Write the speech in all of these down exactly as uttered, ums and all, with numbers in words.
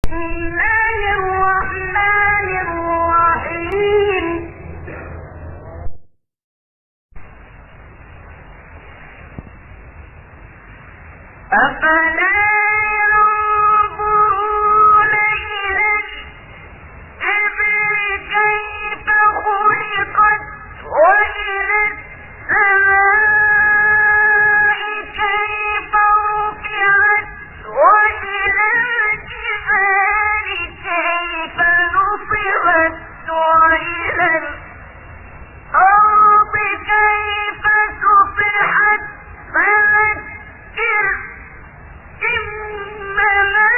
بسم الله الرحمن الرحيم. أفلا ينظرون إلى الإبل كيف خلقت وإلى السماء كيف رفعت وإلى الجبال كيف نصبت وإلى الأرض كيف سطحت فذكر إنما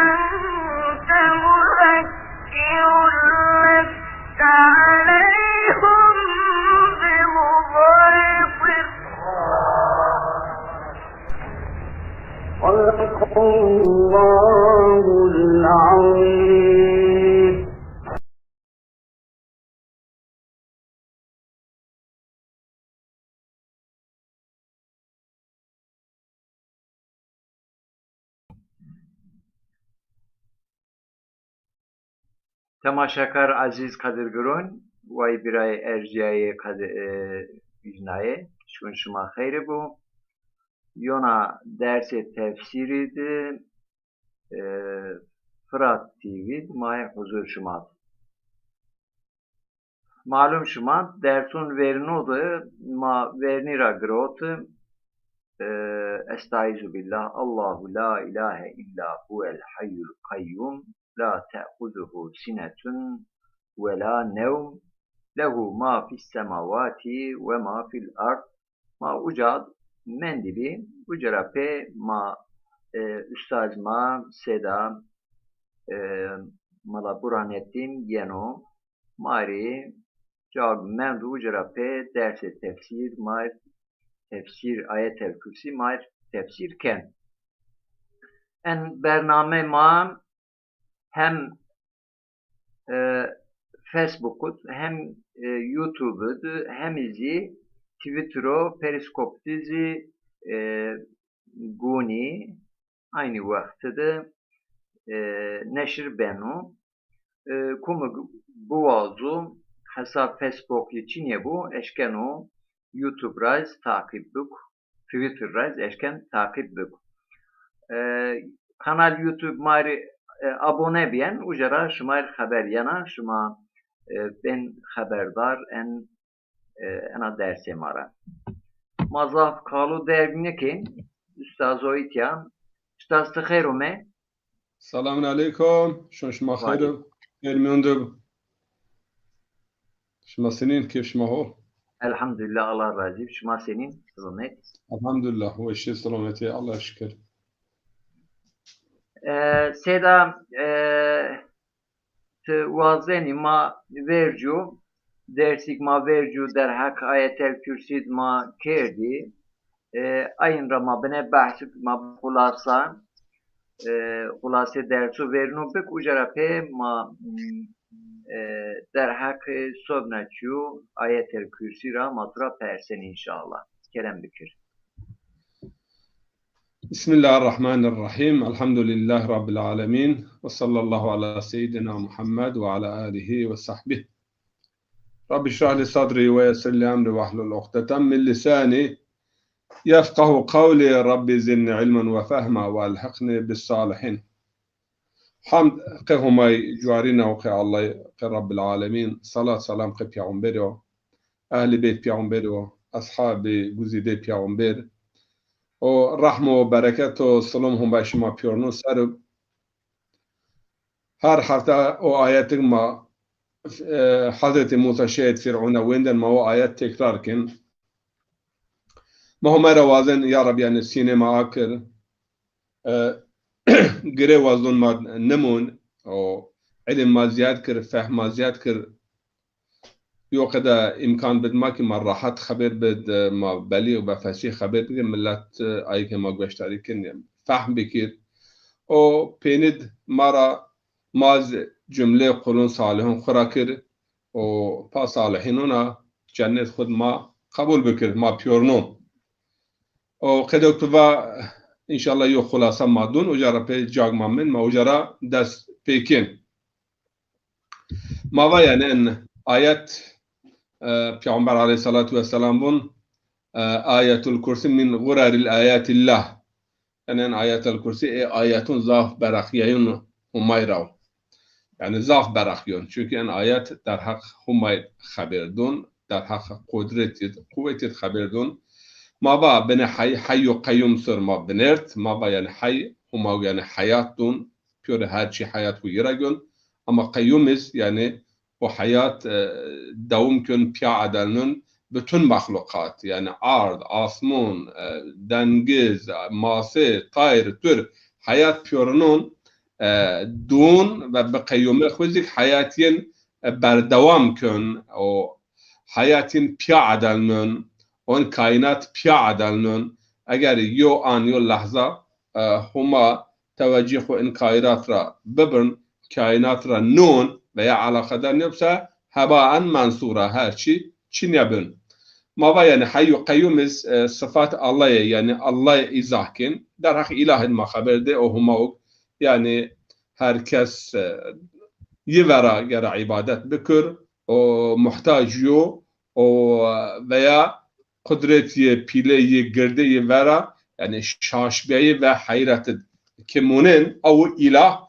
أنت مذكر لست عليهم بمسيطر. صدق الله العظيم. Temaşakar ezîz Kadir Giron, way birayê ercîyayê Kadir, e, vîjnayê, şûn şima xeyrê bo. Yona dersê tefsîrî di, e, Firat T V di ma yê huzur şima di. Malum şima, derson verîno de ma vernî ra giroti, e, Estaizu billah, Allahu la ilahe illa huvel hayyul kayyum, la te'xuzuhu sinetun ve la nevm, lehu ma fis semawati ve ma fil ard. Ma uca mendî bî, uca ra pê ma, e, ustaz ma, Seyda, e, Mela Burhanettin yeno, ma rê ca mend, uca ra pê dersê tefsîr ma tefsîr, Ayetel Kursî ma tefsîr ken. En bername ma hem, e, Facebook id, hem, e, YouTube id, hem zî Twitter o, Periscope di zî, e, gonî aynî wexti de, e, neşir beno. E, kumig biwazo, hesab Facebook yi çinye bo, eşkeno YouTube ra zî taqîb bik, Twitter ra zî eşken taqîb bik. E, kanal YouTube ma rê, e, abone biyen, uca ra şima rê xeber yena, şima, e, bên xeberdar en, e, ena dersê ma ra. Ma zaf kalo derg nikên, ustazo îtya. Ustaz, ti xeyr ome. Selamun aleykum. Şon şima xeyr. Xeyr mîyon de. Şima senîn, keyf şima hol? Elhamdulillah, Allah razî. Şima senîn? Selamet. Elhamdulillah, weşî selametî, Allah şikir. E, Seyda, e, ti wazenî ma vercu, dersîk ma vercu derheq Ayetel Kursî ma kerdî. E, ayin ra ma bine behs, ma xulasa, e, xulasê dersu verno bik, uca ra pê ma, mm, e, derheqê sobna çîyo Ayetel Kursî ra ma tu ra persenî înşallah. Kerem bikir. بسم الله الرحمن الرحيم. الحمد لله رب العالمين. وصلى الله على سيدنا محمد وعلى آله وصحبه. رب اشرح لي صدري ويسر لي أمري واحلل عقدة من لساني يفقهوا قولي. رب زدني علما وفهما وألحقني بالصالحين. Hamd qê Homay cuarîn o, qê Allay, qê Rabbil Alemîn. Salat selam qê peyxamberî o, ehlî beyt peyxamberî o, eshabî guzîdê peyxamber. O rehm o bereket o silom Homay şima pîyorno ser o. Her hefte o ayetik ma, e, Hezretî Musa şehîd Fîrûne wênden, ma o ayet tekrar kin. Ma Homay ra wazen, ya Reb, yanî sînê ma akir. E, girê wazdon ma nimon, o ilim ma ziyad kir, fehm ma ziyad kir. Yo qede îmkan bid ma ki ma rahat xebêr bid, ma belîg ve fesîh xebêr bid, milet, e, ayê ke ma gueştarî kin, fehm bikir. O pênid ma ra, ma z cumlê qulun salihun xwu ra kir. O pa salihînun a cennet xwu d ma qebul bikir, ma pîyornon. O qedo tu va Înşallah yo xulasa ma dûn, uca ra pê cag ma min, ma uca ra dest pê kên. Ma va yanî en ayet, e, Peyxamber aleyhissalatu vesselam vûn, e, Ayetul Kursi min ğureril ayetillah. Yanî en Ayetul Kursi ê ayetûn zaf beraqîyayûn Humay ra o. Yanî zaf beraqîyon. Çunkî en ayet derheq Humay xeber dûn, derheq qudretî, quwetî xeber dûn. Ma va binê hey, hey û qeyyûm ser ma binêrt. Ma va yanî hey, Huma yanî heyat dûn, pîyorê her çî heyat xwu yi ra gön. Ama qeyyûm iz, yanî o heyat, e, dewam kön, pîya edelnun, bütün mexluqat, yanî ard, asmun, e, dengiz, mase, tayr, tur, heyat pîyorinon, e, dûn ve bi qeyyûmê xwu zik heyatîn, e, berdewam kön, o heyatîn pîya edelnun, on kaînat pîya edelnun. Eger yo an, yo lehza, e, Huma tewecî xwu in kaînat ra bibirn, kaînat ra non veya eleqedar nêbse, hebaen mensûra, her çî çinye bin. Ma va yanî hey û qeyyûm iz, e, sifat Allahê, yanî Allah îzah kên. Derheq îlah id ma xeber dê, o Huma ug. Yanî her kes, e, yi vera gere îbadet bikir, o muhtac yo, o veya qudret yi, pîle yi, girde yi vera, yanî şaşbîyayî ve heyret id ke monên, ew îlah,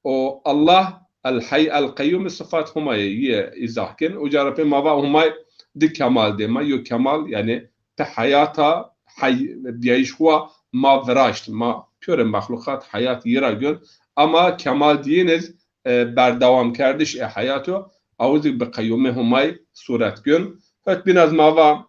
o Allah, el Heyy el Qeyyûm, sifat Humayê yi îzah kên. Uca ra pê ma va Humay di kemal dê ma, yo kemal, yanî ti heyata, hey, bîyayîş xwu ma viraşt, ma pîyorê mexluqat heyat yi ra gön, ama kemal diyîn iz, e, berdewamkerdiş ê heyat o, ew zik bi qeyyûmê Humay sûret gön. Hot bîn ez ma va,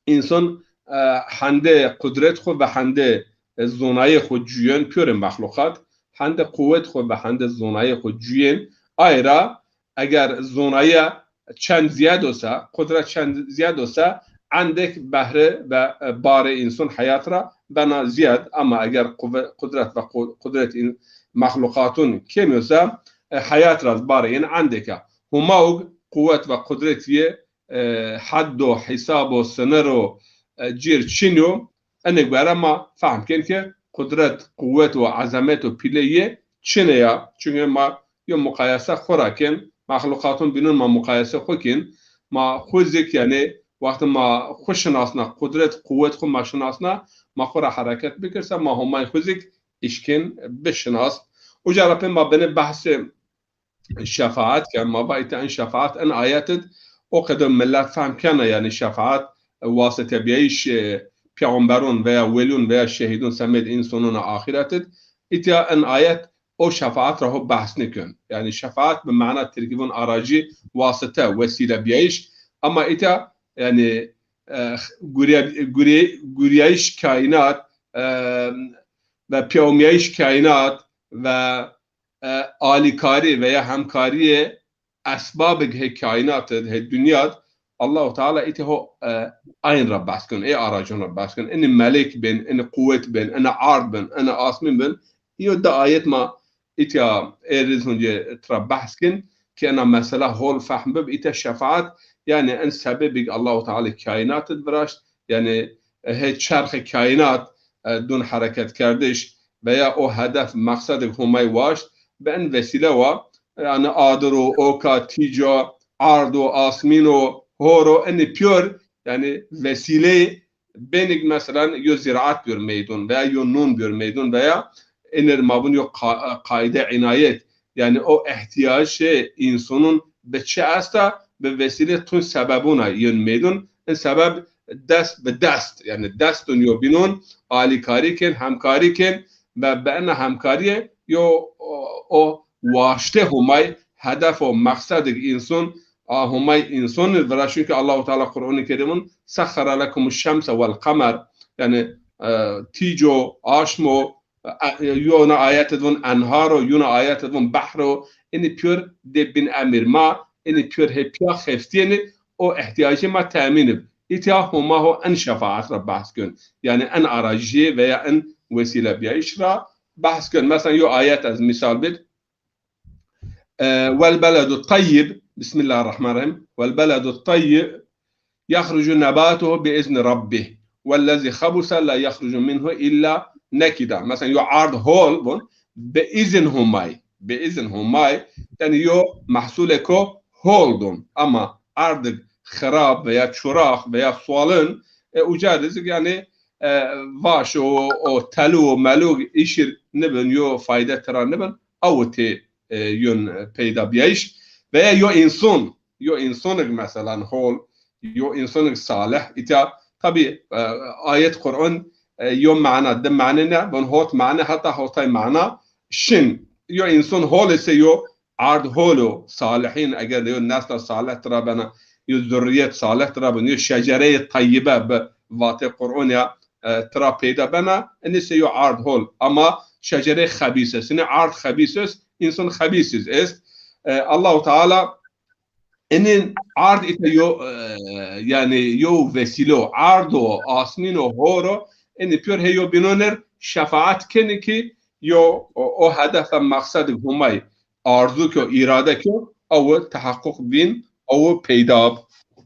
însan, e, hende qudret xwu ve hende, e, zonayê xwu cuyên, pîyorê mexluqat, hende quwet xwu ve hende zonayê xwu cuyên, ay ra eger zonaye çend zîyad o se, qudret çend zîyad o se, endêk behre ve, e, barê însan heyat ra bena zîyad, ama eger quve-, qudret ve qu-, qudret în-, mexluqatûn kêmî yo se, e, heyat ra barê yin endêk a. Huma ug quwet ve qudret yi, e, hed o, hîsab o, sinir o, e, cêr çin yo. Enê gore ma fehm kên ke qudret, quwet û ezemet û pîle yê çine ya. Çunke ma yo muqayese xwu ra kên, mexluqatûn bînûn ma muqayese xwu kên. Ma xwu zik, yanî wextê ma xwu şinasna, qudret, quwet xwu ma şinasna, ma xwu ra hereket bikir se, ma Homay xwu zik îşkên bişinas. Uca ra pê ma binê behsê şefaet ke, ma va îta en şefaet, en ayet id o qede millet fehm kena, yanî şefaet, e, wasitebîyayîş, e, peyxamberûn veya welûn veya şehîdûn semêd însanûn a axîret id. Îta en ayet o şefaet ra ho behs nêkön. Yanî şefaet bi mana tirkî vûn aracî, wasite, wesîle bîyayîş. Ama îta yanî, e, gurye-, gurye-, guryayîş kaînat, e, ve peyxamîyayîş kaînat ve e, alîkarî veya hemkarîyê esbabig hê kaînat id, hê dinya d, Allahu Teala îtê ho, e, ayn ra behs keno, ê aracon ra behs keno. Inî melek bên, inî quwet bên, inî ard bin, inî asmîn bin. Yo di ayet ma îtya ê riz huncê tira behs kin ki ena mesela hol fehm bib, îtya şefaet, yanî en sebebig Allahu Teala kaînat id viraşt, yanî, e, hê çerxê kaînat, e, dûn hereketkerdiş veya o hedef, meqsedê Homay waşt, bi en vesîle wa, yanî adir o, oka, tîca, ard o, asmîn o, hor o, enê pîyor, yanî vesîleyê benig, meselen, yo zîraet biyor meydon veya yo nûn biyor meydon veya enê ma vûn yo qa-, qaîde înayet, yanî o îhtîyacê însanûn bi çi esta, bi vesîlê tun sebebûn a yên meydon. In sebeb dest bi dest, yanî destûn yo bînûn alîkarî kên, hemkarî kên ve bi ena hemkarîye yo o, o waştê Homay, hedef û meqsedik însan a Homay însanî vira, çunke Allahu Teala Qur'anî Kerîmûn sexxere lekumuş şemse wel qemer, yanî, e, tîco, aşmo, e, yona ayet id vûn enhar o, yona ayet id vûn behr o, inî pîyor dê bin emir ma, inî pîyor hê pîya xeftîyenî, o îhtîyacê ma temîn ib. Îtya Homa ho en şefaet ra behs kön. Yanî en aracîyê veya en wesîlebîyayîş ra behs kön. Mesela yo ayet ez mîsal bid. E, "Wel beledu tayyib", Bismillahirrahmanirrahim. "Wel beledu tayyib yahrucu nebatuhu bi izni rabbih." والذي خبث لا يخرج منه إلا نكدا. Mesela yo ard hol bun, bi izin Humay. Bi izin Humay, yani yo mehsulêko hol dun. Ama ardik xirab veya çurax veya sualin, e, uca rizik yani, e, vaş o, o telu o melug işir nibin, yo fayde tira nibin, awu tê, e, yun, e, peyda biyayış. Veya yo inson, yo insanık meselan hol, yo insanık salih. İta tabi, e, ayet Kur'an, e, yo mana, di mane ne, bun hot mane, hatta hotay mana şin. Yo insan hol ise yo ard hol o, salihin, eger de yo nesla salih tira bena, yo zurriyet salih tira bena, yo şecereyê tayyibe bi vatê Kur'an ya, e, tira peyda bena, inise yo ard hol. Ama şecereyê xebîs est. Inî ard xebîs est, insan xebîsiz est. E, Allahu Teala inin ard ite yo, e, yani yo vesîle o. Ard o, asnîn o, hor o. Inî pîyor hê yo bînon ir şefaat kenî ki yo o, o hedefe, maqsedi Humay arzu kyo, îrade kyo, awu tehaqquk bin, awu peyda b.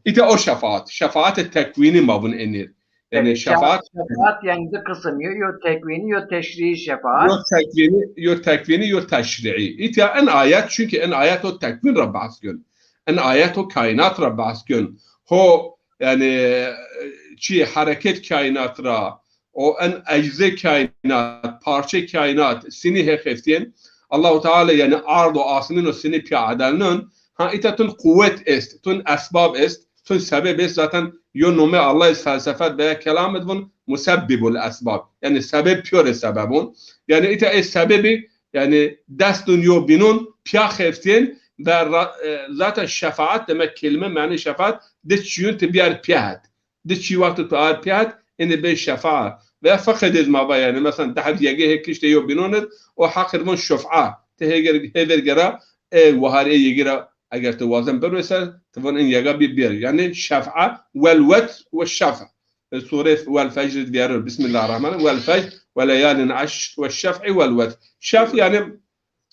Îte o şefaat. Şefaatê tekwînî ma vun enîr. Yani şefaat, şefaat yani di kısım, yo, yo tekwînî, yo teşriî şefaat. Yo tekwînî, yo tekwînî, yo teşriî. Îtya en ayet, çünkü en ayet o tekwîn ra behs kön. En ayet o kainat ra behs kön. Ho, yani, çi hereket kainat ra, o en ecze kainat, parçe kainat, sinî hê xeftîyen. Allahu Teala yani ard o asmîn o sinî pîya edelnun. Ha, îta tun quwet est, tun esbab est, tun sebeb est. Zaten yo nomê Allah iz felsefet veya kelam id vun musebbibul esbab. Yani sebeb pîyorê sebebun. Yani îta ê sebebi yani destun yo bînun pîya xeftîyen ve ra-, e, zaten şefaat demek kelime, mani şefaat, di çîyun ti biyar pîya het. Di çî wexto tu ar pîya het, ênê bê şefaat. Veya fiqh id ma va yani, mesela, di heb yegê hê kiştê yo bînon id, o heq id vun şuf'a. Ti hêger-, hêver gera, e, wahar ê yegî ra, eger ti wazen birwêser, ti vun in yega bî bir. Yani şef'a, wel wetr ve şef'. E, sure Wel Fecr id viyarır. Bismillahirrahmanirrahim. Wel fecr ve leyalin eşr ve şef'i wel wetr. Şef yani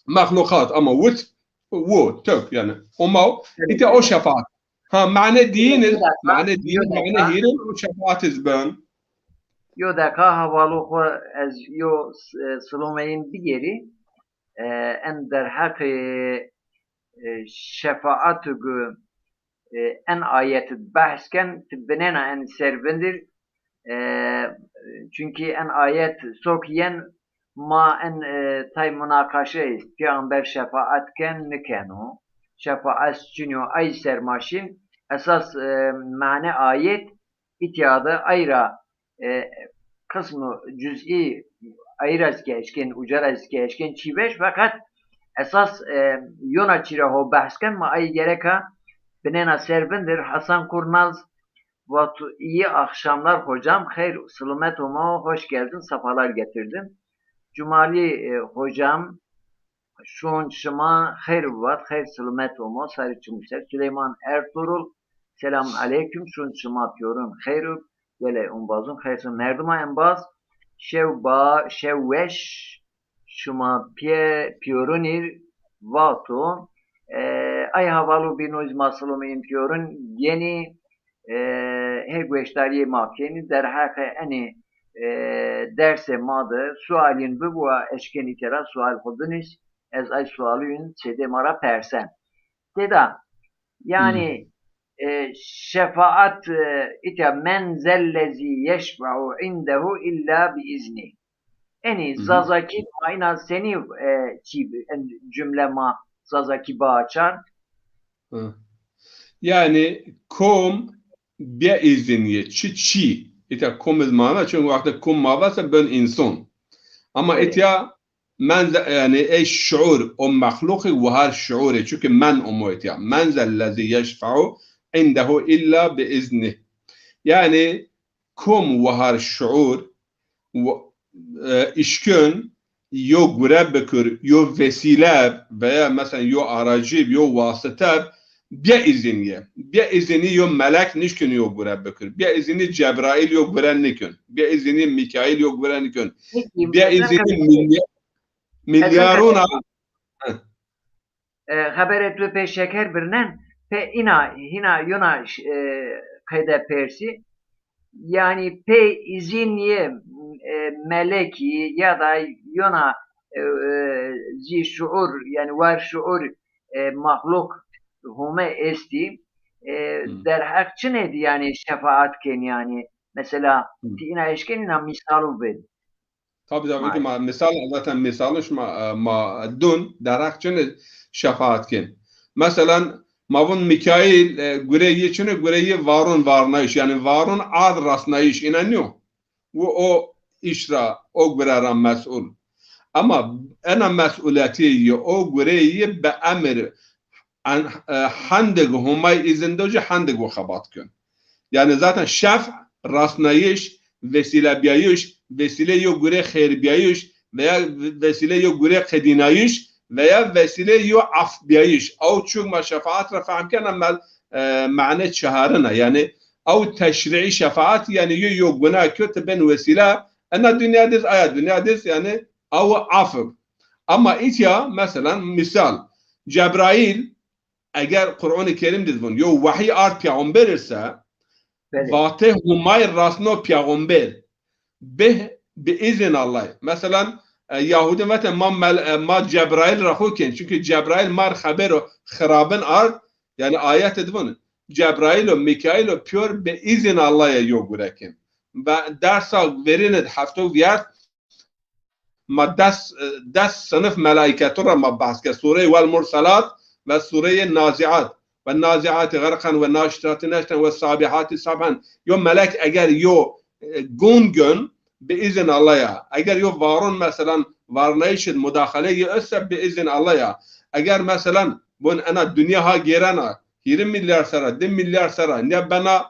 mexluqat ama witr, wu, tok yani. Homa o, îte o şefaat. Ha, mane dîyin iz, mane dîyin, mane hîrin o şefaat iz ben. Yo deqa hevalû xwu ez yo, e, silomeyîn bigêrî. E, en derheqê, e, şefaat gu, e, en ayet id behs ken, ti binêna en ser vindir. E, çünkü en ayet sok yen ma en, e, tay munaqaşe est. Peyxamber şefaat ken, nikeno. Şefaat çinyo, ay ser ma şin. Esas, e, mane ayet îtya de ay ra, e, qismu cüz'î ay ra zî ke eşkên, uca ra zî ke eşkên çî vej, feqet esas, e, yona çî ra ho behs ken, ma ay gereka binêna ser vindir. Hasan Kurnaz, Vatu, iyi akşamlar hocam. Xeyr, silumet omo, hoş geldin, sefalar getirdin. Cumali, e, hocam, şun şima xeyr vat, xeyr silumet omo, sarî çimû ser. Süleyman Ertuğrul, selamun aleyküm, şun şima pîyorun xeyr û gelê umbazun xeyr. Merduma embaz, şew ba, şew weş, şima pîye pîyorunî vato. E, ay hevalû bînû iz ma silomeyîn pîyorun genî, e, hê gueşdarîyê ma kenî. Derheqê enê, e, dersê ma de sualîn bibûa, eşkenî ke ra sual xwu binus, ez ay sualûn çêdê ma ra persen. Têda, yani, e, şefaat, e, îtya, "Men zellezî yeşfe'u indehu illa bi iznî." Enî Zazakî ma îna senî, e, çî bi-, en cumle ma Zazakî biaçan? Hı. Yani kom bê îzin yê, çi çî. Îtya kom iz mana, çünkü wextê kom ma vese ben însan. Ama îtya men ze-, yani ey şuur, o mexluqî wahar şuurê, çünkü men omo îtya. "Men zellezî yeşfe'u indehu illa bi iznih." Yani kom wahar şuur, wa-, e, işkün yo gure bikir, yo vesîle veya mesela yo aracî, yo wasite bê îzin yê. Bê îzinî yo melek nişkün yo gure bikir. Bê îzinî Cebraîl yo gure nikün. Bê îzinî Mîkaîl yo gure nikün. Peki, bê îzinî milyar, milyarona. E, xeberê tu pê şeker birnen, pê îna, hîna yona, e, qeyde persî. Yanî pê îzîn yê, e, melekî ya da yona, e, e, zî şuur, yanî war şuur, e, maxluq Home estî, e, derheq çinê di yanî şefaat kên yanî? Mesela ti îna eşkenî na mîsal û bid. Tabî, tabî ki ma misal, zaten misalû şima, e, ma dun, derheq çinê şefaat kên. Meselan, ma vun Mîkaîl, e, gurê yê çinê, gurê yê varon varnayîş, yanî varon ard rasnayîş, îna nîyo? Û o îş ra, o gure ra mesûl. Ema ena mesûlîyetî yê o gureyî yê bi emir en, e, hendik Homay îzin do ci hendik o xebat kön. Yanî zaten şef, rasnayîş, vesîlebîyayîş, vesîlê yo gurê xeyrîbîyayîş veya ve-, vesîlê yo gurê qedînayîş veya vesîlê yo afbîyayîş. Ew çûk ma şefaat ra fehm kena me-, e, mane çeharin a. Yanî ew teşrîî şefaat, yanî yo, yo guna kö ti ben wesîle, ena dinya diz, aya dinya diz, yanî ew af. Ama îtya, meselan, mîsal, Cebraîl, eger Qur'anê Kerîm diz vun, yo wehî ard peyxamber ise, belê, vatê Humay rasno peyxamber. Bih, bi îzin Allay. Meselan, e, Yahudî vete ma mel-, e, ma Cebraîl ra xo kên. Çunkî Cebraîl mar xebero xirabin ard, yanî ayet id vun. Cebraîl û Mîkaîl û pîyor bi îzin Allay yo gure kên. Ve dersa verîn id hefto vîyert ma des, des sinif melaîketu ra ma behs ke. Sureyê Wel Murselat ve sureyê Naziat. Ve naziatî xerqen ve naşitati neşten ve sabihati sabhen. Yo melek eger yo, e, gun gön bi îzin Allay a. Eger yo varon meselan varnayîş id mudaxele yê ise bi îzin Allay a. Eger meselan bun ena dinya ha gêrena hîrê mîlyar sera, di mîlyar sera, ne bena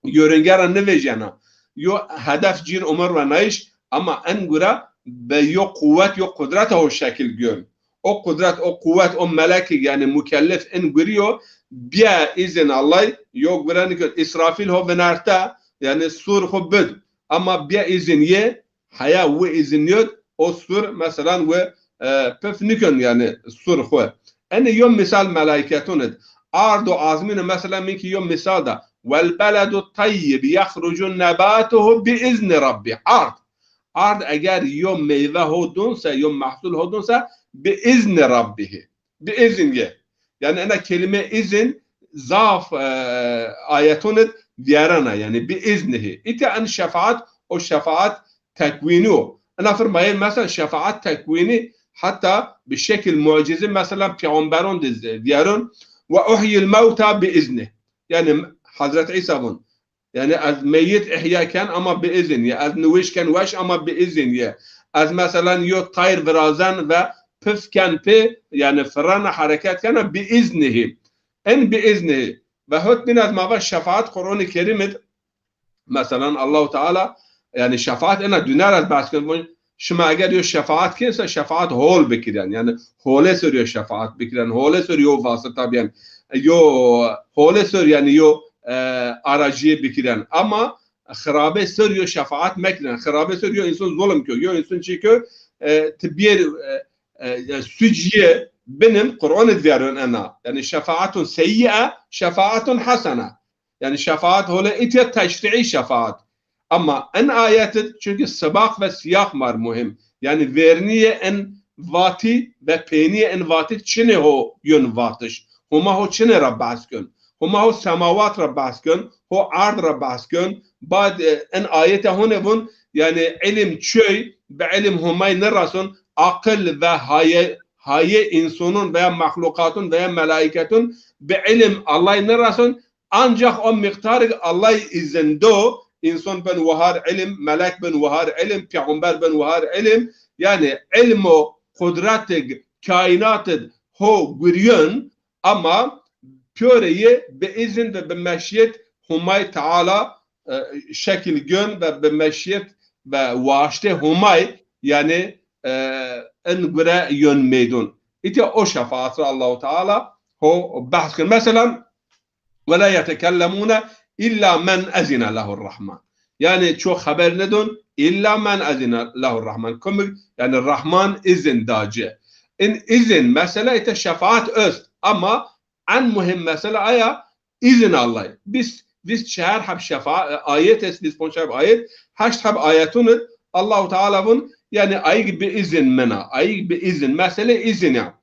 yörünge ra nivejena. Yo hedef cîr umir ra nayîş, ama en gure be yo quwet, yo qudreta ho şekil gön. O qudret, o quwet, o melekî, yanî mukellef in gurî yo, bîye îzin Allay, yo gure nikön. Îsrafîl ho vinerte, yanî sur xo bid. Ama bîye îzin yê, heya wi îzin nîyot, o sur, meselan, wi, e, pif nikön, yanî sur xo. Enê yo mîsal melaîketun id. Ard û azmîn id, meselan, min kî yo mîsal da. Wel beledu tayyib yexrucu nebatuhu bi izni rabbi. Ard. Ard eger yo meyve ho dun se, yo mehsul ho dun se, bi izni rabbihi. Bi izin yê. Yanî ena kelîme izin zaf, e, ayetun id vîyerena, yanî bi iznihi. Îtya en şefaat, o şefaat tekwînî yo. Ena firmayê mesela şefaat tekwînî heta bi şekil mucizî mesela peyxamberon de vîyeron. Ve uhyil mewta bi izni. Yanî Hezret Îsa vun. Yanî ez meyit ihya ken ama bi izin yê. Ez niwiş ken weş ama bi izin yê. Ez meselan yo tayr virazen ve pif ken pê, yanî firena hereket kena bi iznihî. En bi iznihî. Ve hot bîn ez ma va şefaat Qur'anê Kerîm id, meselan Allahu Teala, yanî şefaat ena dûner ez behs ken. Şima eger yo şefaat kên se şefaat hol bikiren. Yanî hole ser yo şefaat bikiren, hole ser yo vasita biyen. Yo hole ser yanî yo, e, aracîye bikiren. Ama xirabe ser yo şefaat mekiren. Xirabe ser yo însan zulm kö, yo însan çî kö, e, ti bîyer, e, e, sucîye binin Qur'an id vîyeron ena. Yanî şefaatun seyyi'e, şefaatun hasene. Yanî şefaat hole îtya teşrîî şefaat. Ama en ayet id, çunkî sibaq ve sîyaq mar muhîm. Yanî vernîyê en vatî ve peynîyê en vatî çinê ho yön vatiş. Homa ho çinê ra behs kön. Homa ho semawat ra behs kön, ho ard ra behs kön. Bad, e, en ayete hone vun, yanî ilim çoy, bi ilim Homay nirason, aqil ve haye, haye însonon veya mexluqaton veya melaîketon bi ilim Allay nirason, ancax o miqdarik Allay îzin do, înson bin wahar ilim, melek bin wahar ilim, peyxamber bin wahar ilim. Yanî ilmo qudretik kaînat id ho gurîyon, ama pîyorê yê bi îzin ve bi meşîyet Homay Teala, e, şekil gön ve bi meşîyet ve waştê Homay, yanî, e, in gure yön meydun. Îtya o şefaat ra Allahu Teala ho behs kir. Meselan, "Ve la yetekellemune illa men ezine lehur Rahman." Yanî ço xeber nidon, "illa men ezine lehur Rahman." Kumik, yanî Rahman îzin da ci. In îzin, mesela îte şefaat est, ama en muhîm mesela aya îzin Allay. Biz vîst çehar heb şefa-, e, ayet est, vîst ponc heb ayet, heşt heb ayetun id Allahu Teala vun, yanî ayig bi izin min a, ayig bi izin, mesele izin ya.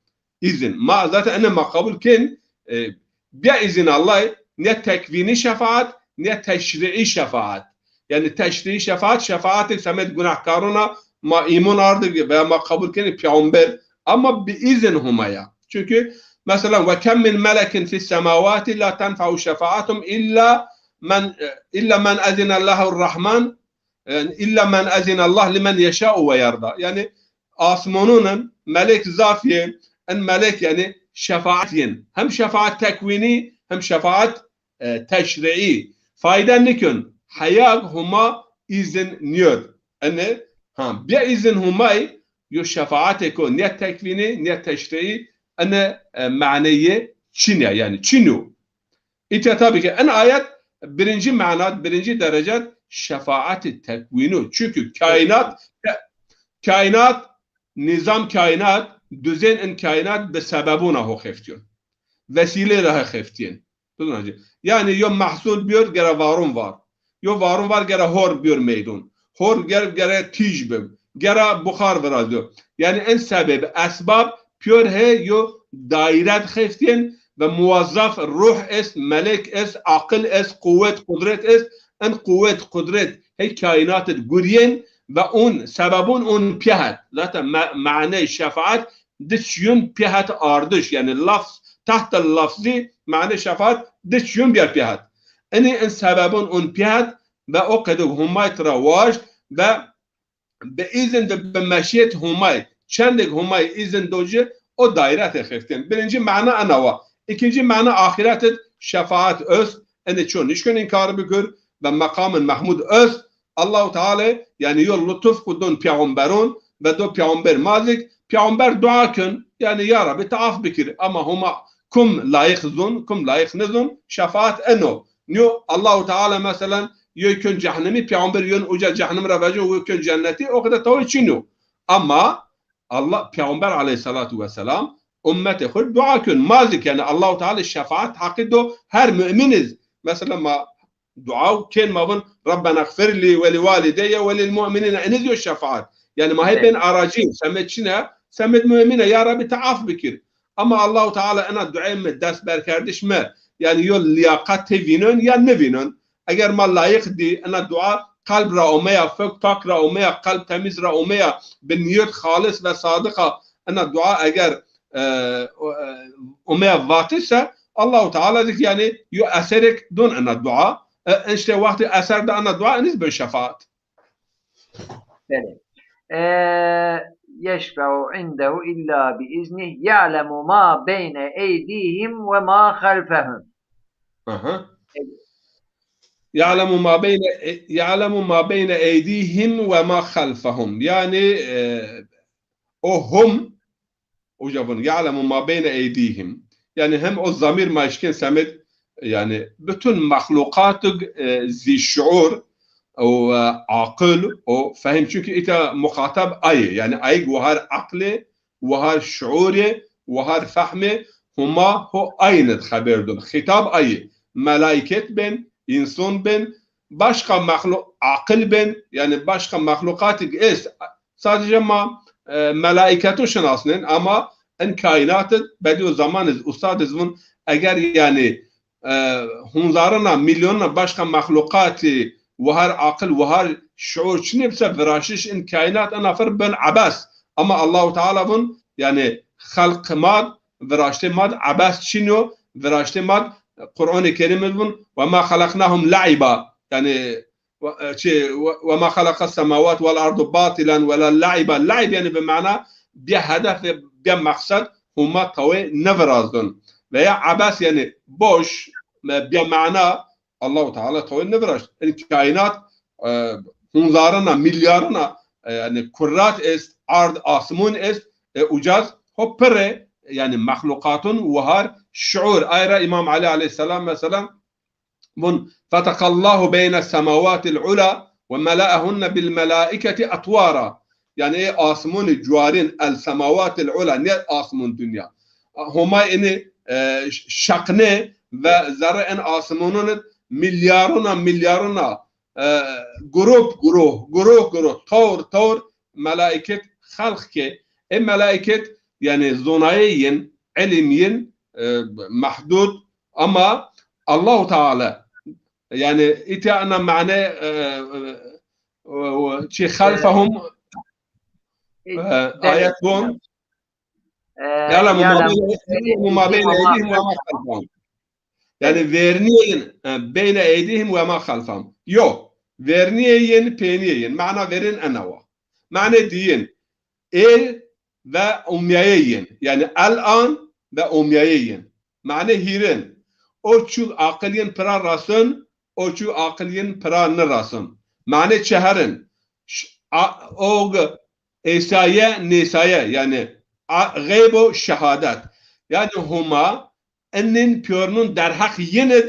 Îzin. Ma zaten ene ma qebul kên, e, bîya îzin Allahî, ne tekvînî şefaat, ne teşrîî şefaat. Yanî teşrîî şefaat, şefaatê semed gunahkarûn a, ma îmûn ardig veya ma qebul kenî peyxamber, ama bi îzin Huma ya. Çünkü mesela, "Ve kem min melekin fis semawati la tenfe'u şefaatuhum illa men, illa men ezine lehu rahman." Yanî, "Illa men ezine Allah limen yeşâ'u ve yerda." Yanî, asmonûn in melek zaf yê, in melek, yanî, şefaat yên. Hem şefaat tekvînî, hem şefaat, e, teşrîî. Fayde nikun. Heyag Huma îzin nîyod. Ene, ha, bîya îzin Humay, yo şefaatêko nîya tekvînî, nîya teşrîî, ene, e, maneyê çin ya, yanî çin o. Îta tabî ke en ayet birincî manat, birincî derecet şefaatî tekvîn o. Çünkü kaînat, kaînat, nîzam kaînat, duzên in kaînat bi sebebûna ho xeftîyon. Vesîlê ra he xeftîyên. Bidin hacî. Yanî yo mehsul bîyor gere varûn var. Yo varûn var gere hor bîyor meydûn. Hor ger gere tîj bib. Gere buxar virazîyo. Yanî en sebeb, esbab pîyor he yo daîret xeftîyên ve muwazzaf ruh est, melek est, aqil est, quwet, qudret est. En quwet, qudret hey kaînat id gurîyên ve un sebebûn un pîya het. Zaten ma-, maney şefaat di çîyûn pîya het ardiş. Yanî lafz, tahtel lafzî manê şefaat di çîyûn bîya pîya het. Inî in sebebûn un pîya het ve o qedo Humay tira waşt ve bi îzin de bi meşîyet Humay, çendêk Humay îzin do ci, o daîretê xeftên. Birincî mana ena wa. Îkincî mana axîret id şefaat ost, inî ço nişkun înkar bikir ve meqamên mehmûd ost, Allahu Teala, yanî, yo lutuf ku don peyxamberûn ve do peyxamber ma zik, peyxamber dua kun, yanî, ya Rabbi, ti af bikir. Ama Huma kum layîq zun, kum layîq nizun, şefaat eno. Nîyo Allahu Teala, meselan, yo kun cehnemî, peyxamber yon uca cehnem ra vecin, yo kun cennetî, o qede tawê çin o. Ama Allah, peyxamber aleyhissalatu vesselam, ummetê xwu dua kun, ma zik, yanî, Allahu Teala şefaat heqî do her mu'min iz. Meselan, ma dua kên, ma vun, "Rabbena gfirli ve li walideyye ve lil mu'minîne." Eniz yo şefaat. Yanî ma hê bên aracî, semed çin e, semed mu'mîn e, ya Rabbi, ti af bikir. Ama Allahu Teala ena duayê mi, destberkerdiş mi, yanî yo lîyaqat tê vînon ya nivînon. Eger ma layîq dî, ena dua qelb ra omeya, fek pak ra omeya, qelb temîz ra omeya, bi nîyet xalis ve sadiq a, ena dua eger, e, o-, e, omeya vatişse, Allahu Teala dik, yanî, yo eserêk don ena dua. E, işte wextê eser de ena dua, eniz bin şefaat. Belê. E, yeşfe'u indehu illa bi iznih, ya'lemu ma beyne eydihim ve ma halfehum. Aha. Ya'lemu ma beyne, e, ya'lemu ma beyne eydihim ve ma halfehum. Yanî, e, o hum, uca vun, "Ya'lemu ma beyne eydihim." Yanî hem o zamîr ma eşkên semed, yanî bütün mexluqatig, e, zî şuur û, e, aqil û fehim. Çünkü îta muxatab ay ê. Yanî ayig wahar aql ê, wahar şuur ê, wahar fehm ê, Huma ho ayin id xeber dun. Xîtab ay ê. Melaîket bên, înson bên, başqa mexlu-, aqil bên, yanî başqa mexluqatig est. Sadece ma, e, melaîketu şinasnên, ama in kaînat id, bedî o zaman iz, ustad iz vun, eger, yanî, e, hunzarina, milyonina başqa mexluqatî wahar aqil, wahar şuur çinê bise, viraştiş in kaînat ena fir bin ebes. Ama Allahu Teala vun, yanî xelq mad, viraştê mad ebes çin o, viraştê mad, Qur'anê Kerîm id vun, "Ve ma xelaqnahum le'iba." Yanî, ve, e, çi, "Ve, ve ma xelaqas semawat vel ardu batilen ve la le'iba." Le'ib yanî bi mana bî hedef ve bî meqsed Huma tawê nivirazdun. Veya ebes yanî boş, e, bî mana Allahu Teala tawê niviraşt. In kaînat, e, hunzarina, milyarina, e, yanî kurrat est, ard, asmûn est, e, ucaz ho pirr ê, yanî mexluqatun wahar şuur. Ay ra Îmam Elî aleyhisselam mesela vun, "Fetekallahu beyne semavatil ula ve mela'ehunne bil melaiketi etwara." Yanî ê asmûnî cuarîn, el semavatil ula, ne asmûn dinya. Homa inî, e, ş-, şeqnê ve zerre en asmûnûn id milyarona, milyarona, e, grup, gruh, gruh, gruh, tawr, tawr melaiket xelq ke. E melaiket, yanî zonayê yin, ilim yin, e, mehdud, ama Allahu Teala, yanî îtya ena mane, e, e, e, çi xelfehum, e, e, ayet bon. E, ya'lemu ma beyne eydihim ve ma xelfehum. Yanî vernîyê yin, e, beyne eydihim ve ma xelfehum. Yo, vernîyê yin, peynîyê yin. Mana verên ena wa. Mane diyin, êr ve omyayê yin. Yanî el-an ve omyayê yin. Mane hîrin. O çug aqil yin pira rasin, o çug aqil yin pira nirasin. Mane çeherin. Ş-, a-, og êsaye, nêsaye, yanî a-, xeyb û şehadet. Yanî Homa inin pîyornun derheq yin id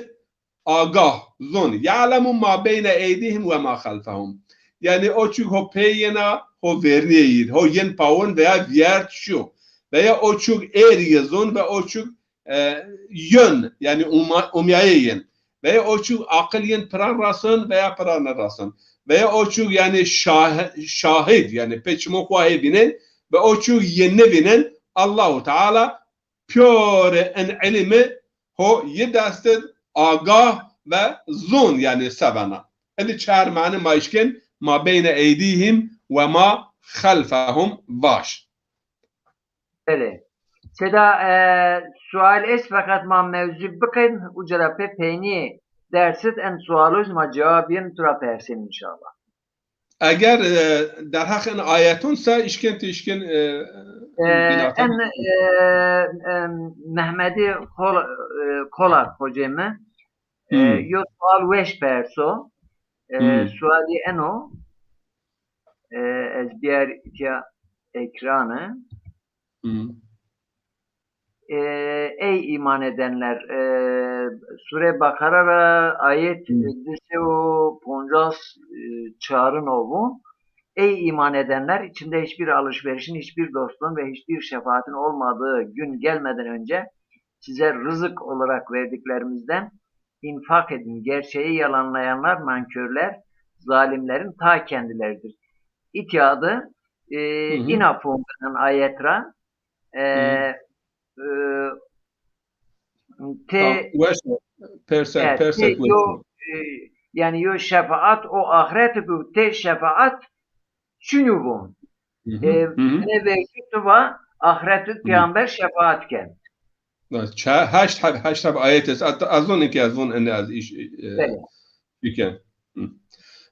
agah, zon. Ya'lemu ma beyne eydihim ve ma xelfehum. Yanî o çug ho pey yena, ho vernîyê yin, ho yin pawin veya vîyert şu. Veya o çug êr yi zon ve o çug, e, yön, yanî uma-, umyayê yin. Veya o çug aqil yin pira rasin veya pira nirasin. Veya o çug yanî şah-, şahid, yanî pê çimon xwu hê vînen ve o çug yi nivînen, Allahu Teala pîyorê in ilimi ho yi dest id agah ve zon, yanî sevena. Ini çar mane ma îşkên ma beyne eydihim ve ma xelfehum vaş. Belê. Seda, e, sual est, feqet ma mewzû bikin, uca ra pê peynî dersit, en sualoj ma cewab yin tu ra persên înşallah. Eger, e, derheq in ayeton se îşkên ti îşkên, e, e, en, e, e, Mehmedî Kol-, e, Kolar hocê mi, e, hmm, yo sual weş perso. E, hmm, sualî eno, e, ez biyar îtya ekranî. Hmm. E, ey iman edenler, e, Sure Bakara ra ayet, hmm, di se û poncas, e, çarin o bu. Ey iman edenler, içinde hiçbir alışverişin, hiçbir dostluğun ve hiçbir şefaatin olmadığı gün gelmeden önce size rızık olarak verdiklerimizden infak edin. Gerçeği yalanlayanlar nankörler, zalimlerin ta kendileridir. Îtya de, e, hı hı, îna fongan ayet ra, e, hı hı, e, ti, tamam, weş o. Perse, evet, perse ti yo, e, yanî yo şefaat o axireti bu ti şefaat çinû von. Hı hı, e, hı hı. Ne vejî tu va axireti, hı, peyamber şefaat ken. Ça-, heşt heb, heşt heb ayet est. At-, ez zon ki ez zon ene ez iş, e, belê, biken. Hı.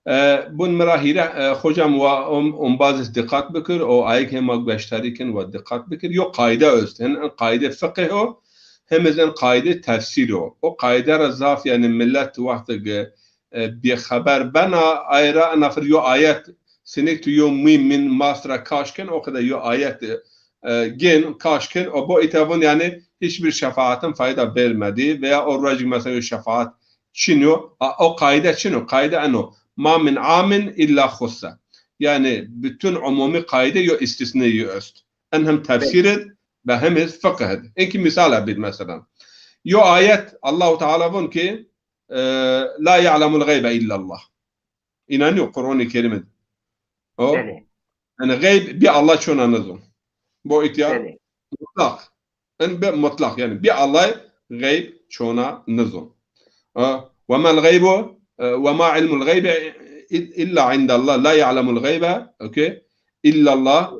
E, bun mi ra hîre, e, hocam wa om, ombazis dikkat bikir, o ayet hema gueştarî kin wa dikkat bikir. Yo qaide est. Hin in qaide fiqh o, hem iz in qaide tefsîr o. O qaide ra zaf yanî millet wextig, e, bêxeber bena, ay ra ina fir yo ayet, sinik tu yo mîm min mas ra kaş kin, o qede yo ayet, e, gên, kaş kin, o bo îta vun yanî hiçbir şefaatin fayda vermedi veya o ruejik mesela yo şefaat çin yo. A, o qaide çin o, qaide eno. Ma min amin illa xusse. Yanî bütün umumi qaide yo istisnayı est. En hem tefsîr id ve hem iz fiqh id. Enki misal bid mesela. Yo ayet Allahu Teala vun ki, e, la ya'lemul gaybe illallah. Înanîyo Qur'anê Kerîm id. O, belê, yanî gayb bî Allah çona nizon. Bo îtya, belê, mutlak. En bi mutlak, yanî bî Allah gayb çona nizon. E, ve mel gaybu, e, ve ma ilmul gaybi illa indallah. La ya'lemul gaybe, okey, illallah.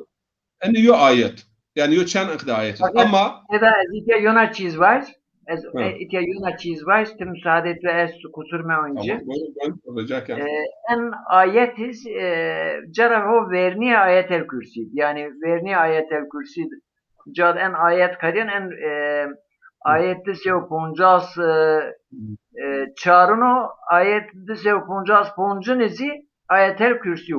Enî yo ayet. Yanî yo çend iqde ayet. Fakat ama Seda, ez îtya yona çîz vaj. Ez, hı, e, îtya yona çîz vaj. Ti müsaade tu ez kusur me onci. Tamam, buyurun, buyurun. Rica ken. E, en ayet iz, e, cara ho vernî ayetel kürsî. Yanî vernî ayetel kürsî. Cad en ayet kadyen en, e, ayet di se û poncas, e, e, çarino, ayet di se û poncas poncin izî ayetel kürsî.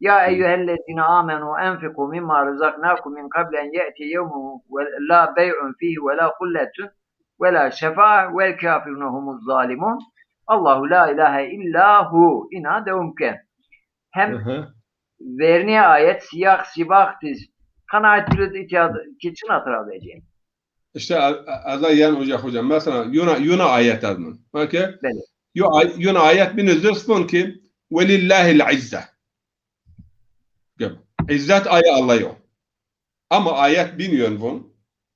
Ya eyyühellezine amenu enfiku mimma razaknakum min qabli en ye'tiye yevmun ve la bey'un fihi ve la hulletun ve la şefa'a vel kafirune humuz zalimun. Allahu la ilahe illa hu. Îna dewam ken. Hem, hı hı, vernî ayet, sîyax sîbax tiz. Qenaet tu rid îtya ki çina tira vecên. İşte ez, ez a yen uca hocam. Mesela yuna, yuna ayet ez min. Okey? Belê. Yo ay-, yon ayet bîne zirf vûn ki, "Welillahil izze." Gel. İzzet ay Allah'o. Ama ayet bîne yon vûn,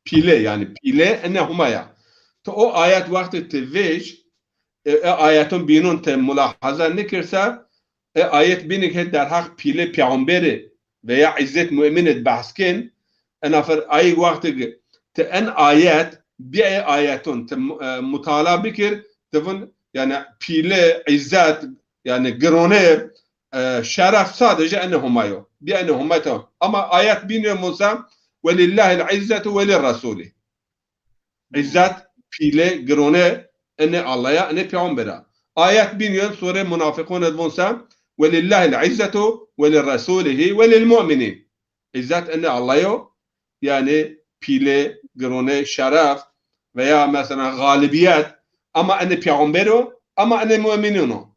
pîle, yani pîle ene Huma ya. Ti o ayet wextê ti vêj, e, e, ayeton bînon ti mulahaza nikirse, e, ayet bîne ki derheq pîle peyxamberî veya izzet mu'minî behs kên, ena fer ay wextê ti en ayet, bî e ayeton ti mu-, e, mutala bikir, ti vûn, yani pîle, izzet, yani girone, e, şeref sadece ene Huma yo. Bî ene Huma to. Ama ayet bîne Musa, "Welillahil izzetu welirrasuli." İzzet, pîle, girone, ene Allah'a, ene peyxambera. Ayet bîne sure Munafiqun ed vûn se, "Welillahil izzetu welirrasulihi welilmu'minin." İzzet ene Allah'o, yani pîle, girone, şeref veya mesela galibiyet, ama ene peyxambero, ama ene mu'minino.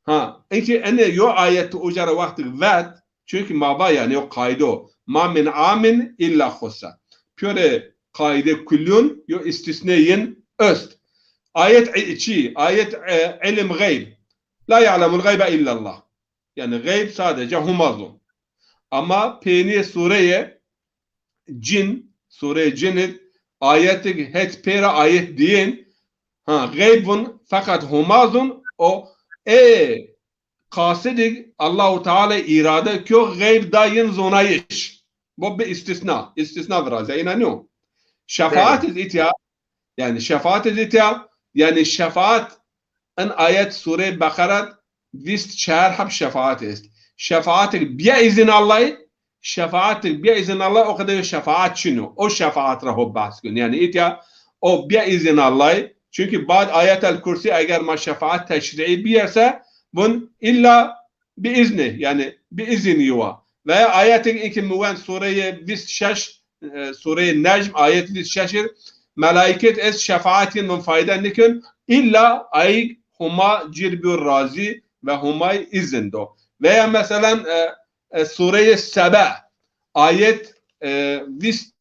Ha, enki ene yo ayet uca ra wextik vet, çünkü ma va yani yo qaydo, "Ma min amin illa xussa." Piyore qaide kullun yo istisne yin öst. Ayet i-, çi, ayet, e, ilim gayb. "La ya'lemul gaybe illallah." Yani gayb sadece Huma zon. Ama peynîye sureye Cin, sureyê Cin id, ayetik het pêra ayet diyên, ha, gayb vûn, feqet Huma zûn, o ê qasidik Allahu Teala îrade kyo gayb da yin zonayış. Bu bir istisna, istisna viraze, îna nîyo. Şefaat iz itya, yani şefaat iz itya, yani şefaat en ayet sure Beqerat vîst çar heb şefaat est. Şefaatik bîya izin Allahî, şefaatik bîya izin Allahî, o qede şefaat çin o. O şefaat ra ho behs kön. Yani itya o bîya izin Allahî. Çünkü bad ayet el kursi eger ma şefaat teşriî biyerse, vûn illa bi izni, yani bi izin yuwa. Veya ayetik iki mi wend sureyê vîst şeş, e, sureyê Necm, ayet vîst şeş ir, melaiket ez şefaat yin vûn fayda nikön, illa ayik Huma cir biyo razî ve Humay izin do. Veya meselen, e, e, sureyê Sebe, ayet, e, vîst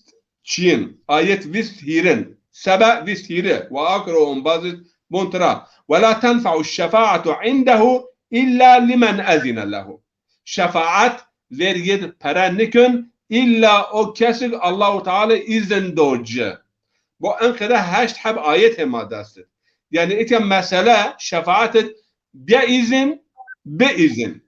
çiyin, ayet vîst hîrin. Sebe vîst hîri. Ve akro umbazit bun tira. "Ve la tenfe'u şefaatu indehu illa limen ezine lehu." Şefaat ver yid pere nikön, illa o kesik Allahu Teala izin do ci. Bu en qede heşt heb ayet hema dest id. Yani itya mesele şefaat id bîya izin, bi izin.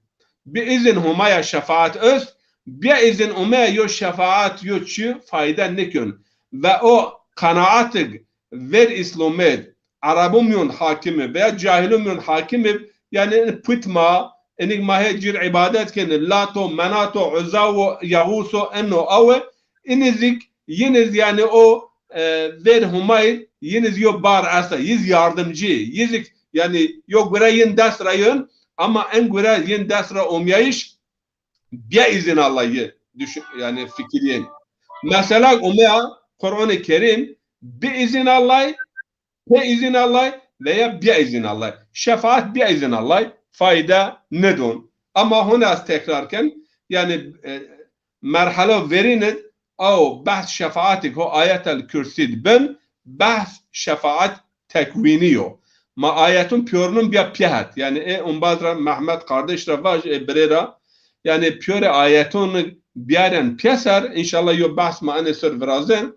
Bi izin Humaya şefaat öst, bîya izin Humaya yo şefaat yo çi fayda nikön. Ve o qanaatig ver İslamid, Erebû mîyon hakimi veya cahilû mîyon hakimi, yani put ma, enik ma hê cir îbadet keni, Lato, Menato, Uzawo, Yağuso, eno awe, inizik, yiniz yani o, e, ver Humay, yiniz yo bar esta, yiz yardımcı, yizik, yani yo gure yin dest ra yön, ama en gure yin dest ra omyayış, bîya izin Allahî düşün, yani fikirîyên. Mesela Umea Kur'an-ı Kerim bi izin Allahî, pe izin Allahî veya bîya izin Allahî. Şefaat bîya izin Allahî fayda nidon. Ama hona ez tekrar ken, yani, e, merhala verîn id, aw behs şefaatik ho ayetel kürsî id bin, behs şefaat tekwînî yo. Ma ayetun piyorunun bîya pîya het. Yani e umbaz ra Mehmet kardeş ra vaj, e birê ra. Yani piyorê ayetun bîyaren pîya ser, înşallah yo behs ma enê ser virazen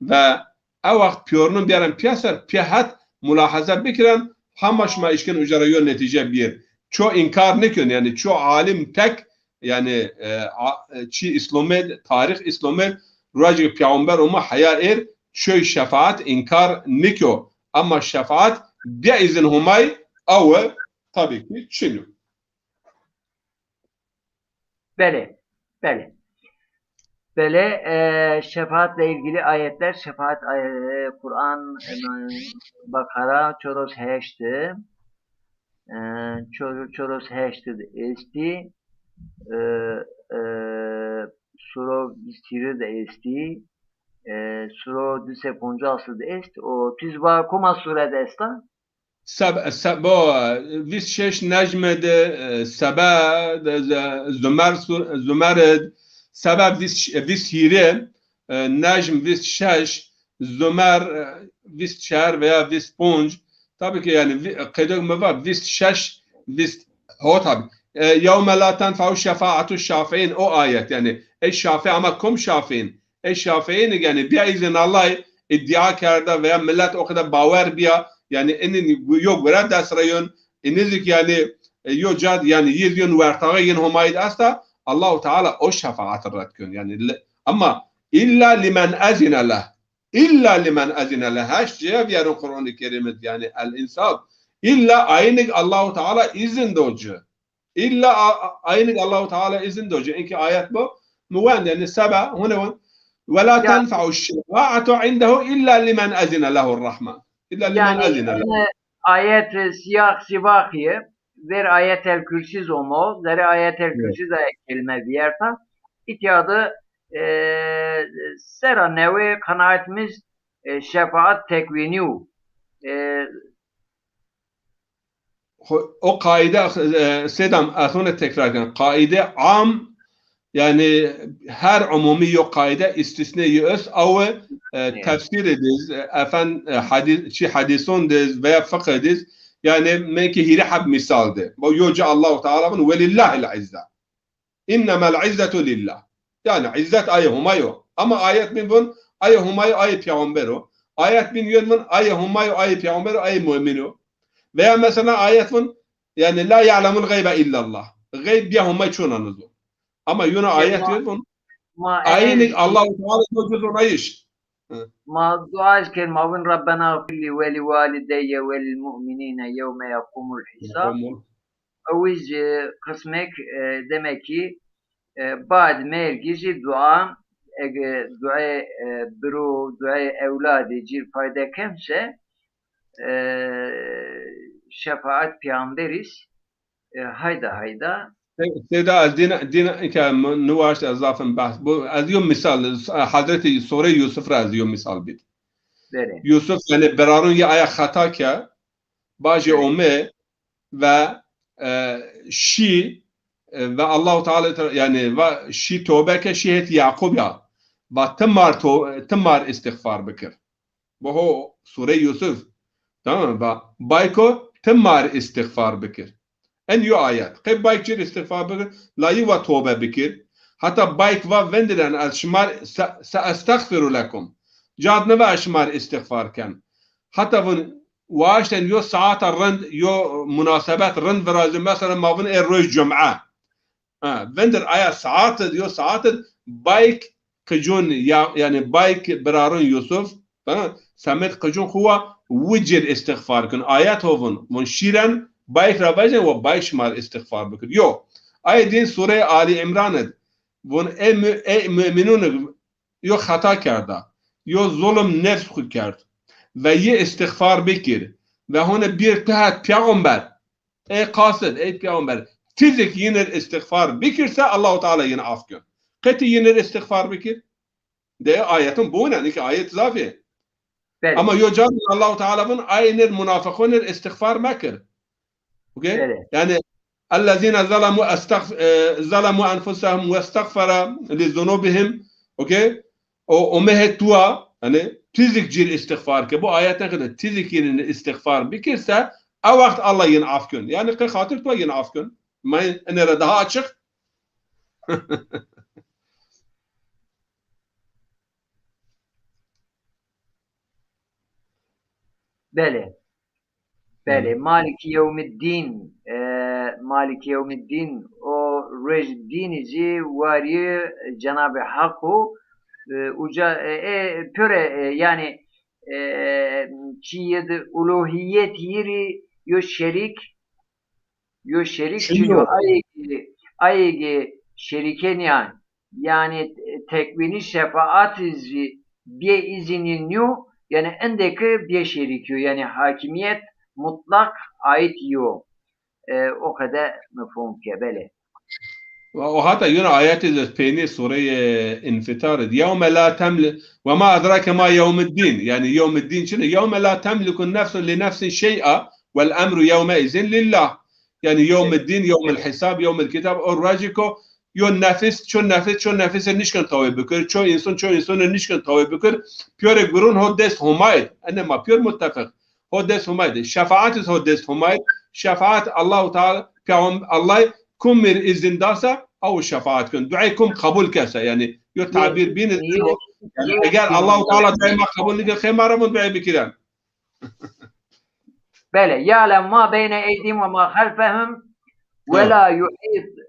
ve e wext piyorunun bîyaren pîya ser, pîya het mulahaza bikiren, hema şima işkin uca ra yo netîce bîyir. Ço înkar nikön, yani ço alim tek, yani, e, a, e, çi İslamid, tarîx İslamid, ruecik peyxamber Umay heya êr, çoy şefaat înkar nikyo. Ama şefaat bîya izin Humay awe tabii ki çin o. Belê, belê. Belê, e, şefaatla ilgili ayetler, şefaat, e, Kur'an, e, Bakara çoros heşt, e, çor-, çoros heşt de esti, e, e, suro vîst hîrê de esti, e, suro di se poncas de est, o tiz va koma sure de esta? Seb-, Sebo, vîst şeş Necme de, e, Sebe, de, ze-, Zümer su-, Zümer id, Sebe vîst, vîst hîrê, e, Necm vîst şeş, Zümer, e, vîst çar veya vîst ponc, Tabii ki yani vi-, qeydek mi va vîst şeş, vîst, ho tabii. E, "Yewme la tenfe'u şefaetu şafi'in", o ayet yani. Ey şafi ama kom şafi'in? Ey şafi'in yani biya izin Allah iddia kerda veya millet o kadar bawer biya yani inin yo gure dest reyon, inizik yani e, yo cad yani yiz yon wertağı yin Homayid asta, Allahu Teala o şefaat red kön. Yani le-, ama illa limen ezine leh. İlla limen ezine leh. Heşt caya viyarın Kur'an-ı Kerim'e yani el-insaf. İlla aynik Allahu Teala izin doci. İlla a-, a-, aynik Allahu Teala izin doci. Enki ayet bu. Muwen yani seba, hune wen. Ve la tenfe'u şefaatu indehu illa limen ezine lehur rahman. İlla limen Yani ezine leh. Ene ayet siyaq sibaqî ver ayetel kürsiz omo, zerê ayetel Evet. kürsiz aye kelime viyerta. İtya de, e, sera newe qanaetimiz, e, şefaat tekvînî û, e, Ho-, o qaide, e, sedam, ez hone tekrar ken. Qaide am, yani her umumi yo qaide, istisne yo est, awe, e, Evet. tefsir ediz, e, efen, e, hadis, çi hadisun diz veya fıkh ediz, yani meke hîrê heb misal de. Bu yo ca Allahu Teala vun, "Velillahil izze." "İnnemel izzetu lillah." Yani izzet aye Homa yo. Ama ayet bin vun aye Homa yo, aye peygamber o. Ayet bin yön vun aye Homa yo, aye peygamber o, aye mümin o. Veya mesela ayet vun yani "La ya'lemul gaybe illallah." Gayb biya Homa çona nizo. Ama yöne ayet yön vun ma aynik Allahu Teala yo cüz onayış. Hı. Ma dua ken ma vun "Rabbena gfirli ve li walideyye ve lil mu'minine yevme yaqumul hisab." Yaqumul. Ewiz, e, qismek, e, demek ki, e, bad mergî jî dua, ege duayê, e, biro, duayê ewladê cîr fayde kemse, e, şefaat peyamberîz, e, hayda hayda. Se-, Seyda, ez dîna, dîna ke mi-, niwaşt ez zafin behs. Bu, ez yo misal, e, Hazreti Sure Yusuf ra ez yo misal bid. Belê. Yusuf, yani, birarun ya aya xeta ke, bajê Belê. ome ve, e, şî, e, ve Allahu Teala te-, yani, va şî tobe ke şî het Yaqub ya. Va timar to-, timar îstixfar bikir. Bu ho Sure Yusuf. Tamam mı? Va bayko timar îstixfar bikir. En yo ayet. Qey bayk cir îstixfar bikir, la yi va tobe bikir. Hata bayk va vendiren ez şimar se-, se estexfiru lekum. Cad niva ez şimar îstixfar ken. Hata vun waşten yo saata rind, yo munasebet rind virazî, mesela ma vun ê roj cum'e. Ha, vendir aya saat id, yo saat id bayk qicun ya, yani bayk birarun Yusuf, tamam, semed qicun xu wa wi cir îstixfar kun. Ayet ho vun, vun şîren bayk ra vajin wa bayk şimar îstixfar bikir. Yo. Ay din Sure Ali İmran id, vun ey mü-, ey müminun, yo xeta kerda, yo zulm nefs xu kerd ve yi îstixfar bikir ve hone bir tehet peygamber. Ey qasid, ey peygamber, tizik yinir îstixfar bikirse Allahu Teala yin af kön. Qeti yinir îstixfar bikir? De ayetun bune, niki ayet zafî. Belê. Ama yo ca Allahu Teala vun aynir munafiqunir îstixfar mekir. Okey? Belê. Yani ellezine zalemu estagf-, e, zalemu enfusahum ve estagfara li zunubihim. Okey? O, o mehet tua, yani tizik cir îstixfar ke. Bu ayet ne kadar tizik yinir îstixfar bikirse, a wext Allah yin af kön. Yani qe xatir tua yin af kön. Ma ene ra daha açık. Belê. Belê, Hı. Maliki yewmiddîn, e, Maliki yewmiddîn, o ruej dînî zî warî Cenabê Haq o, e, uca, e, e, pöre, e, yani, e, çîyê de uluhîyet yirî yo şerîk, yo şerîk, çin çin yo. Ayê ki, ayê ki şerîke nîyan. Yani, e, tekvînî şefaat zî bê îzînî nîyo, yani endeki bê şerîk yo, yani hakimiyet mutlak ait yo. E, o kadar mefhum ke, belê. O hata yine ayetê de peynî sureyê Înfitar id. Yewme la temli-, "Ve ma edrake ma yewmiddîn." Yani yewmiddîn çine? "Yewme la temliku nefsun li nefsin şey'a vel emru yewme izin lillah." Yani yewmiddîn, yewmil hisab, yewmil kitab, o rajiko yo nefis, ço nefis, ço nefis nişkin tawê bikir, ço insan, ço insan nişkin tawê bikir, piyore gurun ho dest Homayê. Ene ma piyor muttefik. ho dest Homay de. Şefaat iz ho dest Homay. Şefaat Allahu Teala, Peyğam-, Allah kum ir izin dasa, aw şefaat kun. Duay kum qebul kesa. Yani, yo tabir bîn iz, yo, yani, yo, eger yo, Allahu Teala duay ma qebul nike, xê ma ra vun duay bikiren. Bele, ya'lem ma beyne eydihim ve ma halfehum ve la yuhit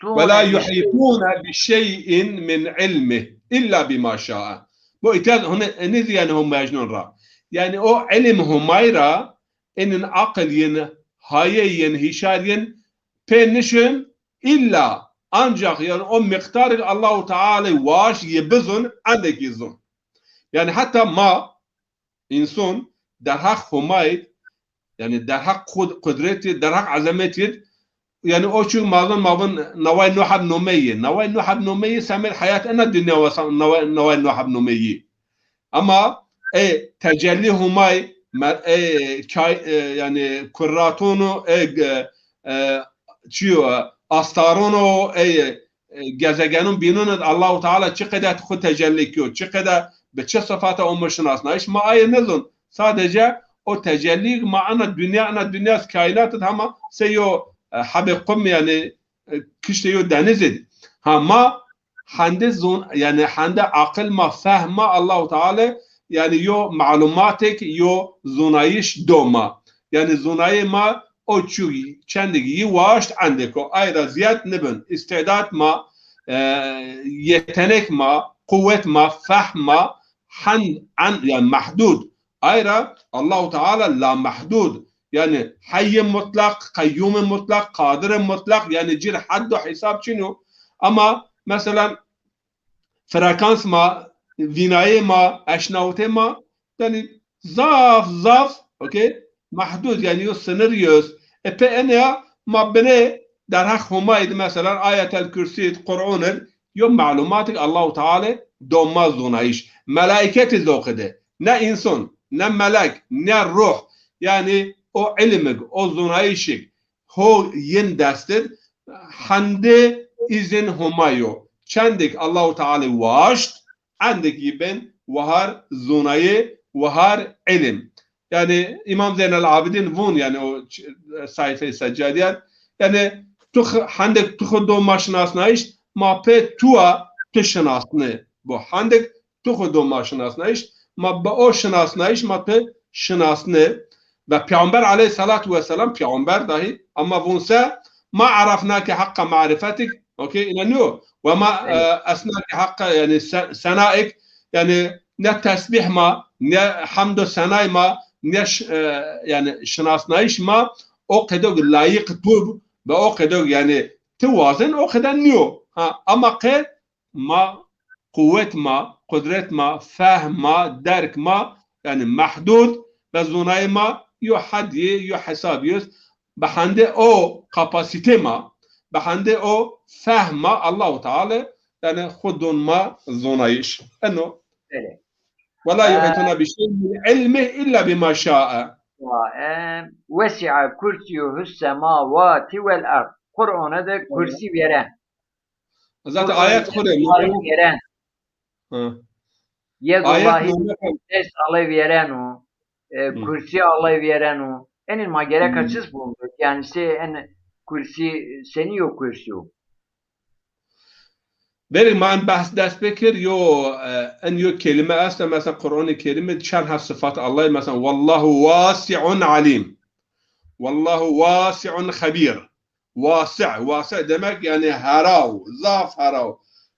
ولا يحيطون بشيء من علمه إلا بما شاء. Bu îtîraz hone, eni zî yani ho mecnun ra. Yani o ilim Homay ra, enin aqil yin, haye yin, hîşar yin pê nişin, illa, ancak yani o miqdarî Allahu Teala waşt yi bizun, endekî zun. Yani hatta ma, înson derheq Homay id, yani derheq qud-, qudretî id, derheq ezemetî id, yani o çî ma zon, ma vun naway no heb nomeyî. Naway no heb nomeyî semed heyat ena dinya wa sa-, naway, naway no heb nomeyî. Ama ey tecellî Homay, mer-, ey kay-, e, yani kurratono, ey, e, e, çîyo, e, astarono, ey, e, gezegenun bînun id Allahu Teala çi qede xwu tecellî kiyo, çi qede bi çi sifata o mi şinasnayîş, ma aye nizon. Sadece o tecellî ma ena dinya, ena dinya kaînat id hema sey yo, e, hebê qum, yani, e, kiştê yo deniz id. Ha ma hende zon, yani hende aqil ma, fehm ma Allahu Teala, yani yo malumatêk, yo zonayîş do ma. Yani zonayê ma o çû çendik yi waşt endek o. Ay ra ziyad nibin. Îstîdat ma, e, yetenek ma, quwet ma, fehm ma, hen, en, yani mehdud. Ay ra Allahu Teala lamehdud. Yani heyy mutlak, qeyyum mutlak, qadir mutlak, yani cir hed û hesab çin o. Ama mesela frekans ma, vînayê ma, eşnawitê ma, yani zaf, zaf, okey, mehdud, yani yo sınır yöz. E pê ene ya ma bine derheq Homay id, mesela Ayetel Kürsî id, Qur'an id, yo malumatêk Allahu Teala do ma zonayîş. Melaîket iz o qede. Ne înson, ne melek, ne ruh. Yani o ilimik, o zonayîşik ho yin dest id, hende îzin Homay o. Çendik Allahu Teala waşt, endik yi ben wahar zonayê, wahar ilim. Yani Îmam Zeynel Abidîn vun, yani o ç-, sayfeyê Seccadîyan, yani tu x-, hendek tu xwu do ma şinasnayîş, ma pê tu a tu şinasne. Bu hendek tu xwu do ma şinasnayîş, ma bi o şinasnayîş ma tu şinasne. Ve Peyxamber aleyhîsselatu wesselam, Peyxamber dahî, ama vun se, ma arafnake heqqa marifetik, okey, ina niyo. Ve ma, e, esnake heqqa, yani se-, senaik, yani ne tesbîh ma, ne hemd û senay ma, ne ş-, e, yani şinasnayîş ma o qedog layîq tu ve o qedog yani ti wazen o qede niyo. Ha, ama qe ma quwet ma, qudret ma, fehm ma, derk ma, yani mehdud ve zonayê ma yo hed yê, yo hesab yê. Bi hendê o kapasîte ma, bi hendê o fehm ma Allahu Teala, yani xwu don ma zonayîş. Eno. Belê. Ve la yuhîtûne bi şey'in min ilmih illa bima şa'e. Wa, e, wesi'a kursiyuhus semawati vel ard. Qur'ane de kursî vêren. Zaten ayet xwu rê. Vêren. Ha. Yedullahî dest Allay vêreno, e, kursî Allay vêreno. Enin ma gereka çiz bulunduk? Yani sey en kursî, senî yo kursî yo? Verî ma en behs dest pê kir, yo, e, en yo kelîme esta, mesela Qur'anê Kerîm id çend heb sifat Allay, mesela Wallahu wasi'un alim. Wallahu wasi'un xebîr. Wasi', wasi' demek yani heraw, zaf heraw.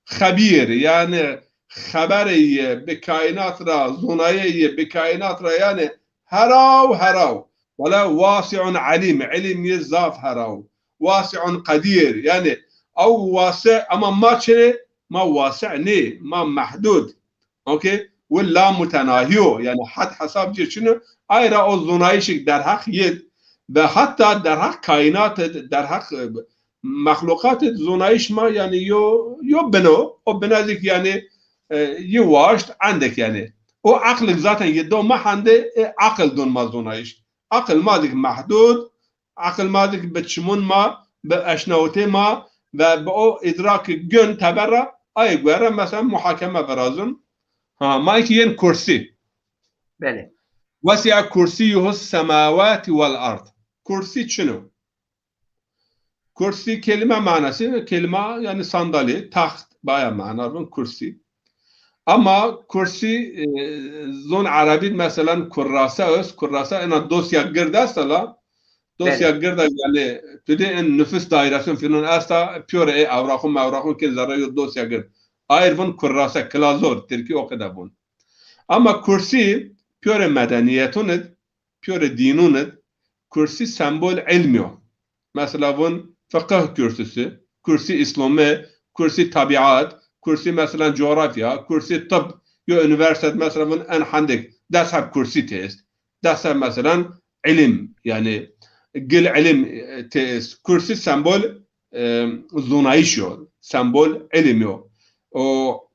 Xebîr, yani xeberê yi bi kaînat ra, zonayê yi bi kaînat ra, yani heraw, heraw. Wala wasi'un alim, ilim yi zaf heraw. Wasi'un qedîr, yani ew wasi', ama ma çi rê? Ma wasi' nê, ma mehdud. Okey? Wi la mutenahî yo, yani had hesab ci çin o. Ay ra o zonayîşik derheq yi id ve hatta derheq kaînat id, derheq, e, mexluqat id zonayîş ma yani yo, yo bin o. O bina zî ki yani, e, yi waşt endek yani. O eqlik zaten yi do ma hende, e, eqil don ma zonayîş. Eqil ma zî ki mehdud, Eqil ma zî ki bi çimun ma, bi eşnawitê ma ve bi o îdrakî gun teber ra, ayê guer ra mesela muhakeme virazun. Ha, ma ki yên kursî. Belê. Wesi'a kursiyuhu semawati vel ard. Kursî çin o. Kursî kelîme manası, kelîme yani sandalye, taxt, baya mana bin kursî. Ama kursî, e, zon Erebî mesela kurrase est, kurrase ena dosya gird esta la, dosya gird a yani tu de en nüfus dairesîn filan esta, piyore e evraxun mevraxun ke zerre yo dosya gird. Ayr vun kurrase, klazor, Tirkî o qede vun. Ama kursî piyore medenîyetun id, piyore dînun id, kursî sembol ilmî yo. Mesela vun fiqih kürsüsü, kursî îslome, kursî tabiat, kursî mesela coğrafya, kursî tıp, yo üniversitet mesela vun en hendek des heb kursî têst. Des heb mesela ilim, yani gil ilim, e, têst. Kursî sembol, e, zonayîş yo, sembol ilim yo. O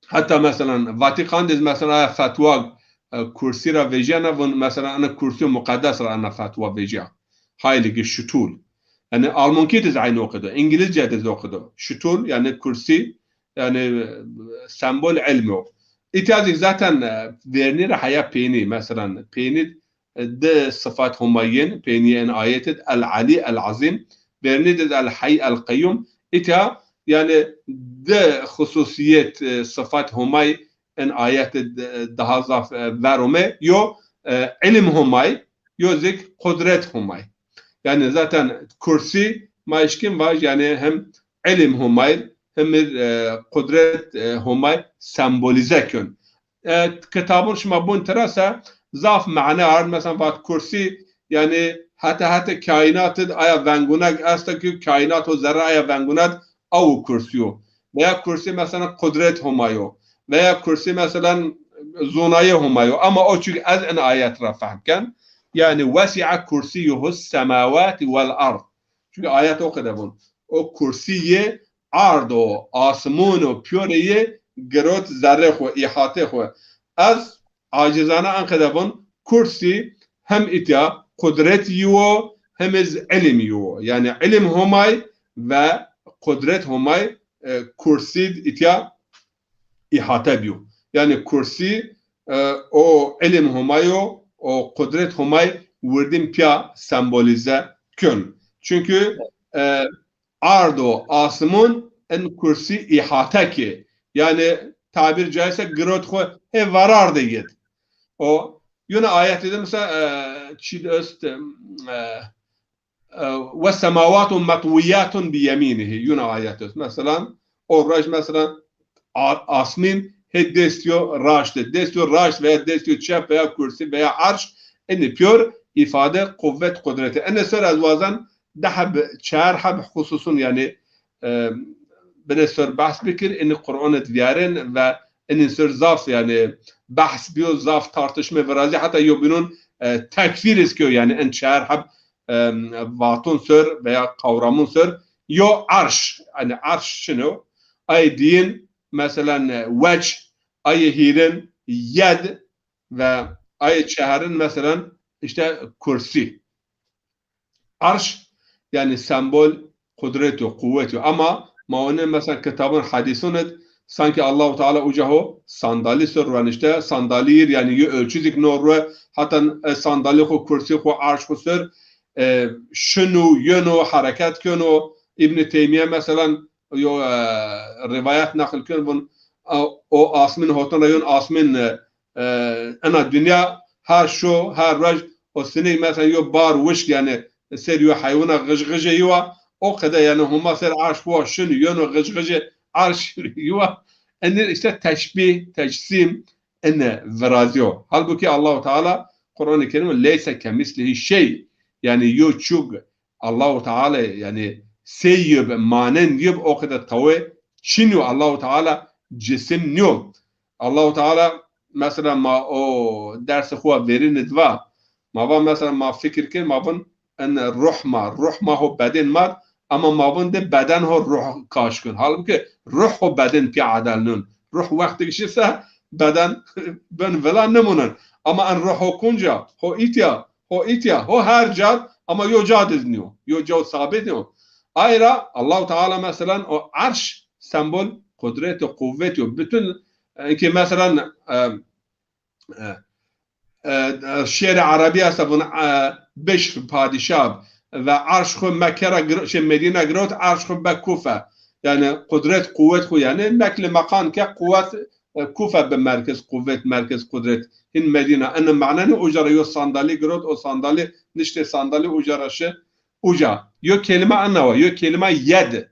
Heta mesela Vatikan de mesela aya fetwa, e, kursî ra vejîyena, vun mesela ena kursî muqeddes ra ena fetwa vejîya. Heilige Stuhl. Yani Almankî de zî eynî o qede, İngilizce de zî o qede. Stuhl yani kursî, yani, e, sembol ilmî yo. Îtya zî zaten, e, vernî ra heya peynî, mesela peynî di sifat Homay yin, peynî en ayet id, El-Alî, El-Azîm, vernî de El-Heyy, El-Qeyyum. Îtya, yani, di xususîyet, e, sifat Homay en ayet id, e, daha zaf, e, ver ome. Yo, e, ilim Homay, yo zîk qudret Homay. Yani zaten kursî ma eşkîn vaj, yani hem ilim Homay, hem, e, qudret, e, Homay sembolîze kön. E, kitabun şima bun tira se zaf mane ard. Mesela vat kursî, yani hete hete kaînat id aya venguneg esta ki kaînat ho zerre aya venguneg awu kursî yo. Veya kursî mesela qudret Homay o. Veya kursî mesela zonayê Homay o. Ama o çünkü ez en ayet ra fehm ken. Yani wesi'a kursiyuhu semawati vel ard. Çünkü ayet o qede vun. O kursî yê ard o, asmon o, pîyorê yê girot zerrê xwu, îhatê xwu. Ez acizane en qede vun, kursî hem îtya qudret yi wo, hem iz ilim yi wo. Yani ilim Homay ve qudret Homay, e, kursî d îtya îhate biyo. Yani kursî, e, o ilim Homay o, o qudret Homay wirdîn pîya sembolîze kön. Çünkü, e, ard o asmon in kursî îhate ki. Yani tabir caizse girot xwu hê varar de yid. O yuna ayetê de mesela, e, çî de est, e, e, "Ve semawatun metwiyatun bi yeminihi." Yuna ayet est. Mesela o roj mesela a-, asmîn hê destî yo raşt de. Destî yo raşt veya destî yo çep veya kursî veya arş, inî pîyor îfade quwwet, qudretî. Inî ser ez wazen di heb, çar heb xususun, yani, e, binê ser behs bikir, inî Qur'an id vîyarên ve inî ser zaf, yani, behs biyo, zaf tartışme virazî, heta yo bînun, e, tekfîr iz kiyo, yani, in çar heb, e, vatun ser veya kavramun ser, yo arş, yani, arş çin o, ay diyin, mesela, e, weç, ay hîrin yed ve ay çeherin, mesela, işte, kursî. Arş, yani sembol qudret yo, quwwet yo. Ama ma onê mesela kitabun, hadîsun id sanki Allahu Teala uca ho sandalî ser ruenişte, sandalî yir, yani yo ölçü zik no rue, heta, e, sandalî xwu, kursî xwu, arş xwu ser, e, şinu, yeno, hereket keno. Îbn Teymîye mesela yo, e, rivayet neql kön, vun, e, o asmîn hotin ra yon asmîn, e, e, ena dinya her şo, her roj o sinî mesela yo bar wişk, yani ser yo heywina, xijxijê yi wa, o qede yani Homa ser arş wa şin, yeno xijxijê arş yi wa. Enî işte teşbîh, tecsîm, ene virazîyo. Halbukî Allahu Teala Qur'an-ı Kerim, "Leyse kemislihi şey", yani yo çug Allahu Teala, yani sey yib, manen yib, o qede tawê çin yo. Allahu Teala cisim niyo. Allahu Teala, mesela ma o dersê xwu verîn id va, ma va mesela ma fikir kir, ma vin en ruh ma, ruh ma ho bedên ma, ama ma vin de beden ho ruh kaş kün. Halbukî ruh ho beden pîya edelnun. Ruh wextik şi se beden bin vila nimunen. Ama en ruh ho kunca, ho îtya, ho îtya, ho her cad, ama yo cad iz niyo. Yo cad sabit niyo. Ayra Allahu Teala mesela o arş sembol qudret û quwwet yo. Bütün, e, ki mesela, e, e, e, şêrê Erebî esta vun, e, Bişr padîşah ve arş xwu Mekke ra gir-, şey, Medîne girot, arş xwu be Kufe. Yani qudret, quwet xwu yani nekli mekan ke quwet, e, Kufe bi merkez quwet, merkez qudret. Hin Medîne. Ene manenê uca ra yo sandalî girot, o sandalî, niştê sandalî uca ra şi uca. Yo kelime ena wa, yo kelime yed.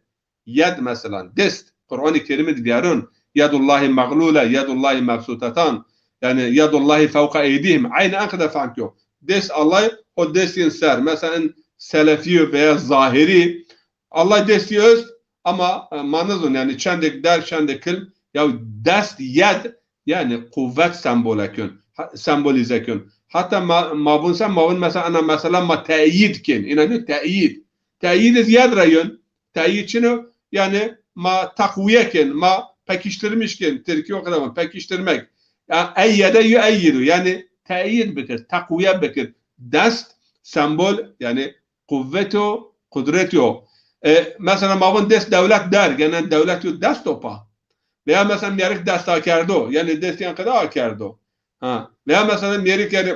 Yed mesela, dest. Qur'an-ı Kerim'de diyorun, "Yedullahi mağlule, yedullahi mebsutetan." Yani, "Yedullahi fevqa eydihim." Aynı en kadar fehmkiyo. Dest Allah, o destin ser. Mesela, en selefi veya zahiri, Allah desti öz, ama, e, manızın yani çendek der, çendek kil, ya dest yed, yani kuvvet sembole kön, ha, sembolize kön. Hatta ma, mavun sen, mavun mesela, ana mesela ma teyit ken. İnanıyor, teyit. Teyit iz yed ra yön. Teyit çino? Yani ma takviye ken, ma pekiştirmiş ken. Tirki o kadar mı? Pekiştirmek. Yani eyyede yu eyyidu. Yani teyit bikir, takviye bikir. Dest, sembol, yani kuvvet o, kudret o. E, mesela ma vun dest devlet der, gene devlet yo dest o pa. Veya mesela mierik dest akerdo, yani dest yan kadar akerdo. Ha. Veya mesela mierik yani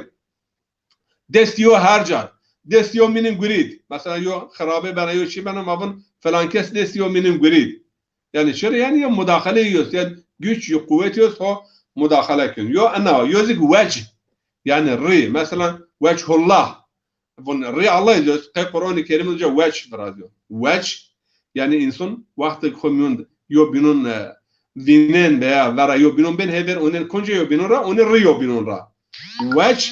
dest yo her car. Dest yo minin gurid. Mesela yo xirabe bena, yo çi bena, ma vun filan kes dest yo minin gurid. Yani şöyle yani yo mudahale yiyoruz. Yani güç, yo kuvvet yiyoruz, o mudahale kün. Yo ena, yo zik vec. Yani ri. Mesela vechullah. Vun ri Allah yiyoruz. Qey Kur'an-ı Kerim önce vec biraz yo. Vec, yani insan vakti xo miyun, yo binun, e, vinen veya vera yo binun ben hever onen konca yo binun ra, onen ri yo binun ra. Vec,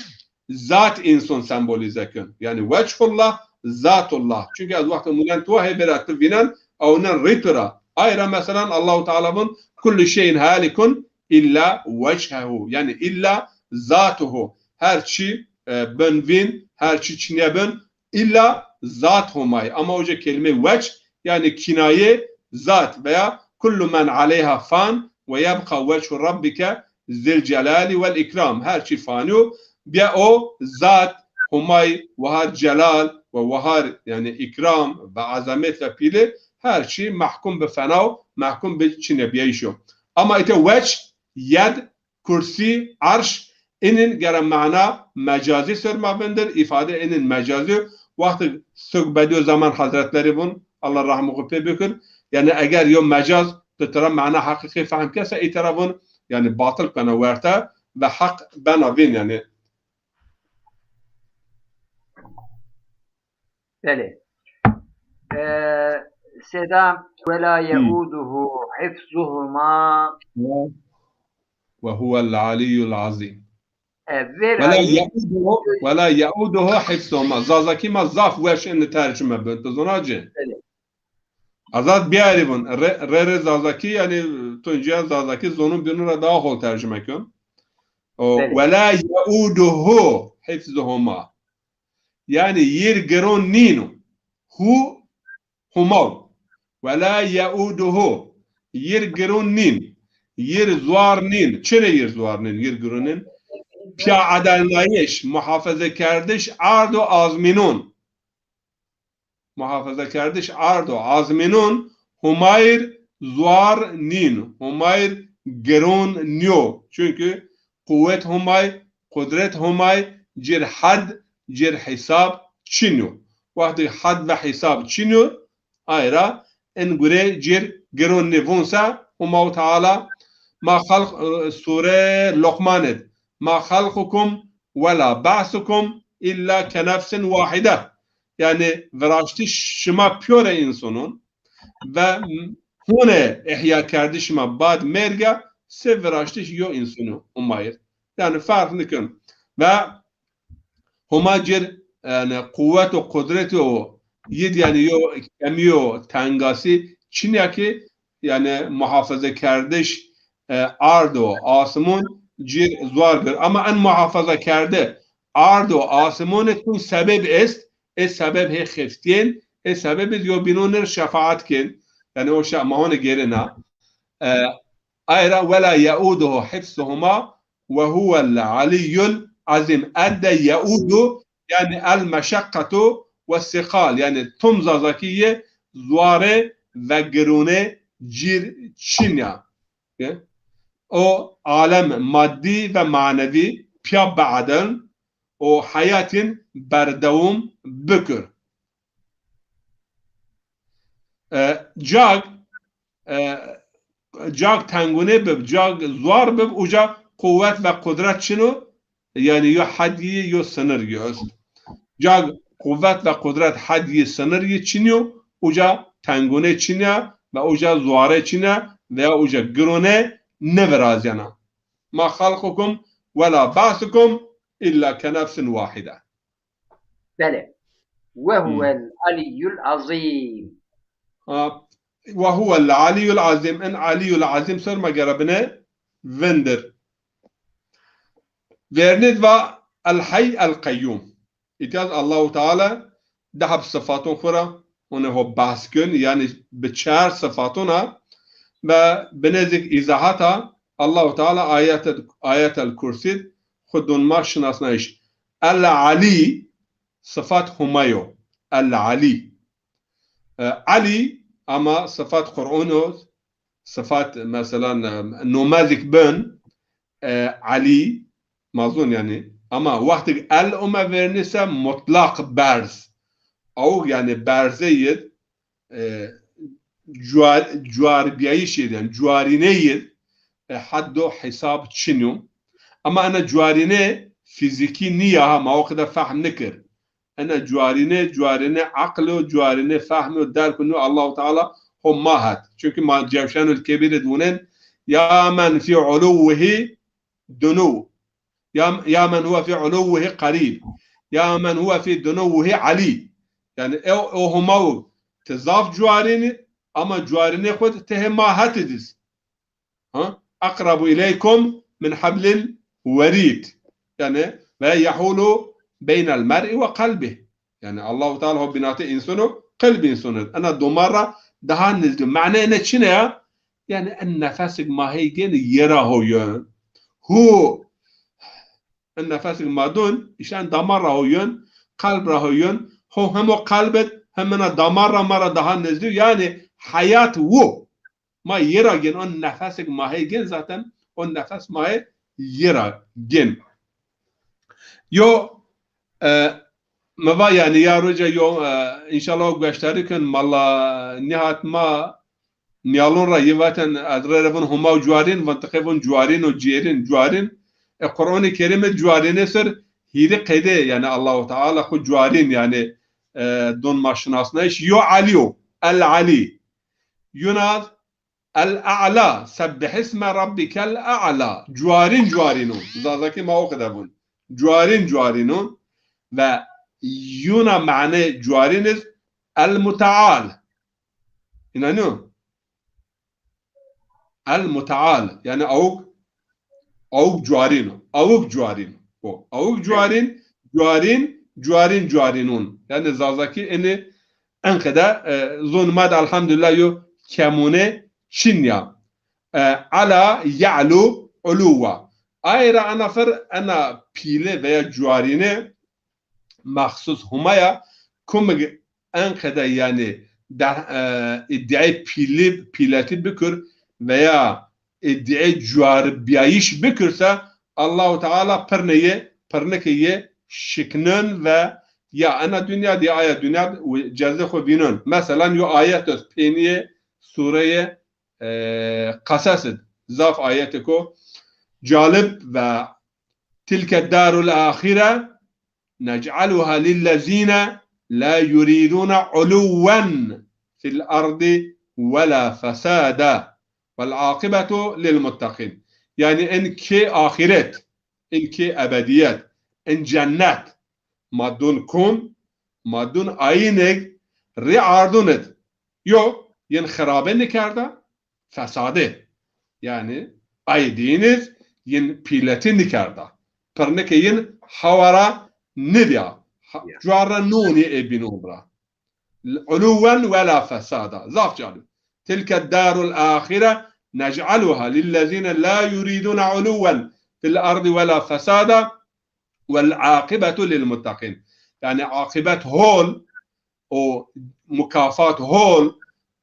zat insan sembolize kön. Yani vechullah, zatullah. Çünkü ez wextê mulen tu hever tu vinen, ewnen rî tu ra. Ayra mesela Allahu Teala vun, "Kullu şeyin halikun illa vechhehu." Yani illa zatuhu. Her çi, e, ben vin, her çi çinye ben, illa zat Homay. Ama oca kelime vech, yani kinaye zat veya "Kullu men aleyha fan ve yebqa vechhu rabbike zil celali vel ikram." Her çi fani o, bia o zat Homay, wahar celal ve wahar, yani ikram ve azamet ve pîli, her çi mahkum bi fena o, mahkum bi çinebiyayış o. Ama ite vech, yed, kursî, arş, inin gere mana mecazî ser ma vindir, îfade inin mecazî. Wextê Suk Bedîuzzeman Hazretleri vun, Allah rahmê xwu pê bikir. Yani eger yo mecaz tu tira mana heqîqî fehm kese, î tira vun, yani batıl kena werte ve haq bena vin yani. Belê. E, Seda, "Ve la Hı. yeuduhu hifzuhuma." Ve huvel aliyyul azim. E, Ve la verayî yeuduhu, ve la yeuduhu hifzuhuma. Zazakî ma zaf weş ini tercüme bin. Tu zona ci? Belê. Azad biyarî vun. Re, re, re Zazakî yani Tuncîya Zazakî zonun binun ra daha hol tercüme kön. O, Belê. "Ve la yeuduhu hifzuhuma." Yani yir giron nîno. Hu, Huma. "Ve la yeuduhu." Yir giron nîn. Yir zuar nîn. Çire yir zuar nîn, yir giron nîn? Piyaedelnayiş, muhafezekerdiş ard û azmînon. Muhafezekerdiş ard û azmînon Humayr zuar nîn. Humayr giron nîyo. Çünkü quwet Humay, qudret Humay, cir had, cir hesab çin yo. Wextê had ve hesab çin yo, ay ra in gure cir giron nî. Vun se Humau Teala, ma xalq, e, sure Loqman id, "Ma xalqukum ve la ba'sukum illa ke nefsin wahide." Yani viraştiş şima piyore insanon ve hune ihya kerdiş şima bad merge se viraştiş yo insanu Humayr. Yani farq nikun. Ve Huma cir, yani, quwet û qudretî o yid, yani, yo kemî yo tengasî çin ya ki, yani, muhafezekerdiş, e, ard û asmon cir zuar bir. Ama en muhafezekerde ard û asmon id sebeb est, e sebeb hê xeftîyên, e sebeb id yo bînon ir şefaat kên. Yani, o şe-, ma hone gêrena. E, Ay ra, "Ve la yeuduhu hifzuhuma ve huvel aliyyul azim." Edde yeudu, yani el meşakketu ve sikal. Yani tum Zazakî yê zuare ve girone cir çin ya. E? O alem maddi ve manevi pîya biediln û heyatîn berdewam bikir. E, cag, e, cag tengûne bib, cag zuar bib, uca quwwet ve qudret çin o, yanî yo hed yî, yo sinir yî est. Cag quwwet ve qudret, hed yî, sinir yî çin yo, uca tengûne çin ya ve uca zuare çin ya veya uca girone nêvirazyena. Ma xelqukum ve la ba'sukum illa ke nefsin wahide. Belê. Ve huvel aliyyul azîm. Ha, ve huvel aliyyul azîm. En aliyyul azîm ser ma gere bine vindir. Vernî d' va el heyy el qeyyûm. Îtya z' Allahu Teala di heb sifaton xwu ra hone ho behs kên, yanî bi çar sifaton a ve binêzik îzahat a Allahu Teala ayet, ayetel kursî d' xwu don ma şinasnayîş. El Alî, sifat Huma yo. El Alî. E, Alî ama sifat Qur'an o, sifat, meselan, e, nomezik bin, e, Alî, ma zon yanî. Ama wextik el ome vernî se mutlaq berz. Awik yanî berze yid, e, cuar-, cuarbîyayîşê d', yanî cuarîne yid, e, heddo hesab çin o. Ama ena cuarîne fîzîkî nîya ha, ma o qede fehm nikir. Ena cuarîne, cuarîne eql o, cuarîne fehm o, derk o, no Allahu Teala ho ma het. Çunkî ma Cevşenul Kebîr id' wunen, ya men fî uluwwihi dunuw. Ya, ya men huwe fî uluwwihi qerîb. Ya men huwe fî dunuwwihi alî. Yanî ew, o Huma wo ti zaf cuarîn id, ama cuarînê xwu d' ti hê ma het id iz. Ha? Eqrebu ileykum min hablil werîd. Yanî ve yehulu beynel mer'i ve kalbih. Yanî Allahu Teala ho bînatê însan û qelb însan id. Ena domar ra daha nizdî. Mane ene çine ya? Yanî en nefesik ma hey gên yê ra ho yön. Hu, en nefesik ma don, îşte en damar ra ho yön, qelb ra ho yön. Ho hem o qelb id, hem ena damar ra ma ra daha nizdî. Yanî heyat wo. Ma yê ra gên, o nefesik ma hey gên zaten, o nefes ma hey yê ra gên. Yo, e, mi va yanî ya roca yo, e, înşallah o gueştarî kin, mala Nîhat ma Nîyalon ra yê vaten ez rê re vun Huma û cuarîn, vintiqê vun cuarîn û cêrîn, cuarîn. E, Qur'anê Kerîm id cuarînê ser hîrî qeyde, yanî Allahu Teala xwu cuarîn, yanî, e, don ma şinasnayîş. Yo Alî yo, El Alî. Yuna El A'la, sebbihisme rabbikel a'la. Cuarîn cuarîn o. Zazakî ma o qede vun. Cuarîn cuarîn o. Ve yuna mane cuarîn iz El Muteal. Înanîyo? El Muteal. Yanî awik, awik cuarîn o. Awik cuarîn o. Awik cuarîn, cuarîn, cuarîn cuarîn on. Yanî Zazakî eni en qede, e, zon ma d' elhamdulillah yo kemûne çin ya. E, ala, ye'lu, uluwa. Aye ra ena fir, ena pîle veya cuarîne mexsus Huma ya, kumig en qede yanî de, e, îdîayê pîlî, pîletî bikir veya îdîayê cuarbîyayîş bikir se, Allahu Teala pirnê yê, pirnikê yê şiknên ve ya ena dinya di, aya dinya di cezê xwu vînên. Meselan, yo ayet est, pênîyê sureyê, e, Qesas id. Zaf ayetêko calib ve tilke darul ahire nec'aluha lillezîne la yurîdûne ulûwen fil ardi we la fesada wel aqibetu lil muttaqîn. Yanî en kê axiret, en kê ebedîyet, en cennet ma dun kum, ma dun ayînêk rê ardun id. Yo, yin xirabe nikerda, fesade. Yanî ay dîn iz yin pîletî nikerda. Pirnikê yin hawa ra nidîya. Ha, cuar ra nûnî ê bînon ra. Ulûwen we la fesada. Zaf calib. Tilke darul ahire nec'aluha lillezîne la yurîdûne ulûwen fil ardi we la fesada wel aqibetu lil muttaqîn. Yanî aqibet hol o mukafat hol,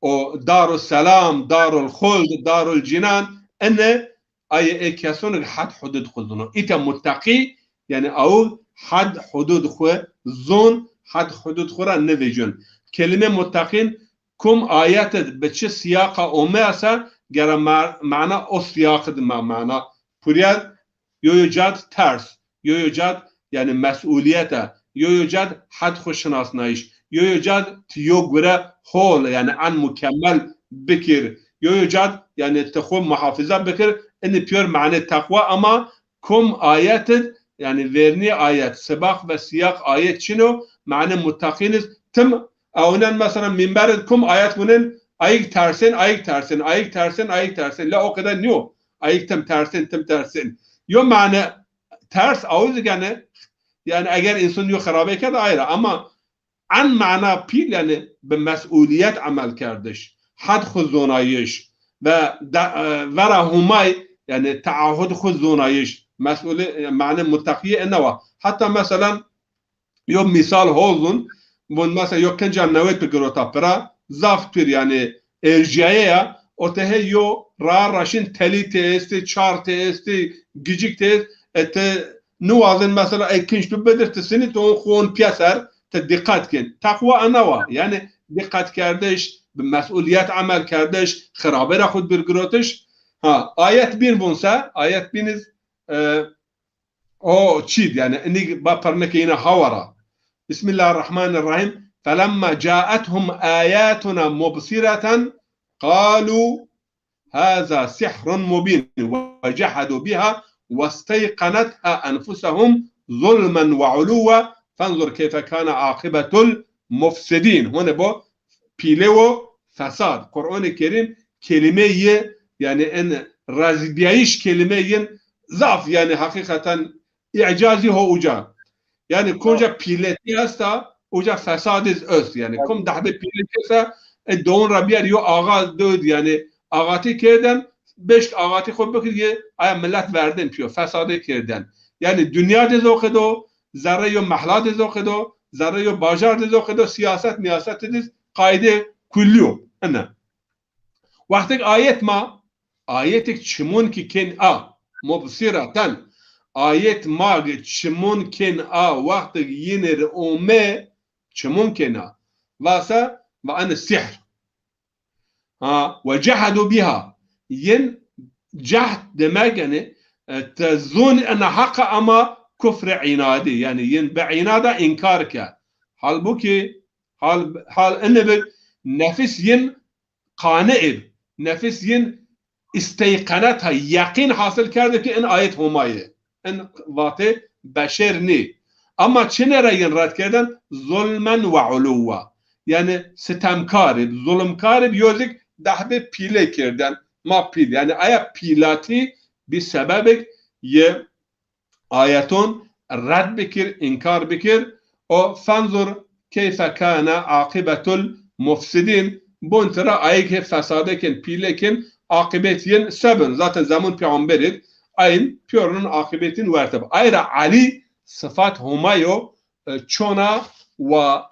o Darus Selam, Darul Xuld, Darul Cinan, ene ayê ê kesonê ki hed hudud xwu zono. Îte muttaqî, yanî aw hed hudud xwu zon, hed hudud xwu ra nivêjon. Kelîme muttaqîn kum ayet id bi çi siyaqa ome ese, gera ma-, mana o siyaq id ma-, mana purîyad, yo yo cad ters, yo yo cad, yanî mes'ulîyet e, yo yo cad hed xwu şinasnayîş, yo yo cad ti yo gure hol, yanî en mukemmel bikir, yo yo cad, yanî ti xwu muhafiza bikir, inî pîyor mane teqwa, ama kum ayet id, yanî vernî ayet, sibaq ve siyaq ayet çin o, mane muttaqîn iz tim ewnen mesela mîmber id kum ayet vunen, ayik tersên, ayik tersên, ayik tersên, ayik tersên. La o qede nîyo. Ayik tim tersên, tim tersên. Yo mane ters awiz gene, yanî eger însan yo xirabey kerd ayra, ama en mana pîl, yanî bi mes'ulîyet emel kerdiş, hed xwu zonayîş ve de-, e, vera Humay, yanî teahud xwu zonayîş, mes'ulî-, e, mane muttaqîye ina wa. Heta mesela yo mîsal hol zon, vun mesela yo qinca newê tu girota pira, zaf pîr, yanî ercîyaye ya, o tehê yo ra raşin telî tê estê, çar tê estê, gicik tê est-, e, ti niwazên mesela ey kinc tu bidir, ti sinî tu on xwu on pîyeser, ti dîqet kên. Teqwa ina wa, yanî dîqet kerdiş, bi mes'ulîyet emel kerdiş, xirabê ra xwu dûr girotiş. Ha, ayet bîn vun se, ayet bîn iz, e, o çîd, yanî inî ba pirnike yine hawa ra. Bismillahirrahmanirrahîm. Felemma caethum ayatuna mubsireten qalu haza sihrun mubîn ve cehedû biha westeyqenetha enfusuhum zulmen ve uluwe fenzur keyfe kâne aqibetul mufsidîn. Hone bo pîle wo fesad. Qur'anê Kerîm kelîmeyê, yanî en rezbîyayîş kelîmeyên zaf, yanî heqîqeten îcazî ho uca. Yanî konca pîletî esta, uca fesad iz ost. Yanî kom dehbe pîletî esta, e, dowun ra bîyer yo axa dewid, yanî axatî kerden, beşk axatî xwu bikir, yê aya milet verden pîyo, fesadê kerden. Yanî dinya de zî o qedo, zerre yo mehla de zî o qedo, zerre yo bajar de zî o qedo, sîyaset mîyaset de zî qayde kullî yo. Ine. Wextek ayet ma, ayetêk çimon ki kên a, mubsireten, ayet ma ki çimon kên a, wextek yînê ri ome, çimon kên a. Vase, va ene sihr. Ha, ve cehedû biha. Yin cehd demek, yanî, e, te zon ena heq a ama kufrê înadî. Yanî yin bi înada înkar ke. Halbukî, hal, hal ene bi nefis yin qane ib. Nefis yin îsteyqeneta, yeqîn hasil kerde ki in ayet Homayê. In vatê beşer nî. Ama çine ra yin red kerden? Zulmen ve uluwa. Yanî sitemkar ib, zulmkar ib, yozik dehbe pîle kerden. Ma pîl. Yanî aya pîlatî bi sebebik yê ayeton red bikir, înkar bikir. O fenzur keyfe kâne aqibetul mufsidîn. Bon tira ayê ke fesade kin, pîle kin, aqibet yin se bin. Zaten zemun peyxamber id, ayin pîyorun aqibetin werte bi. Ayra Elî sifat Homayo, e, çona wa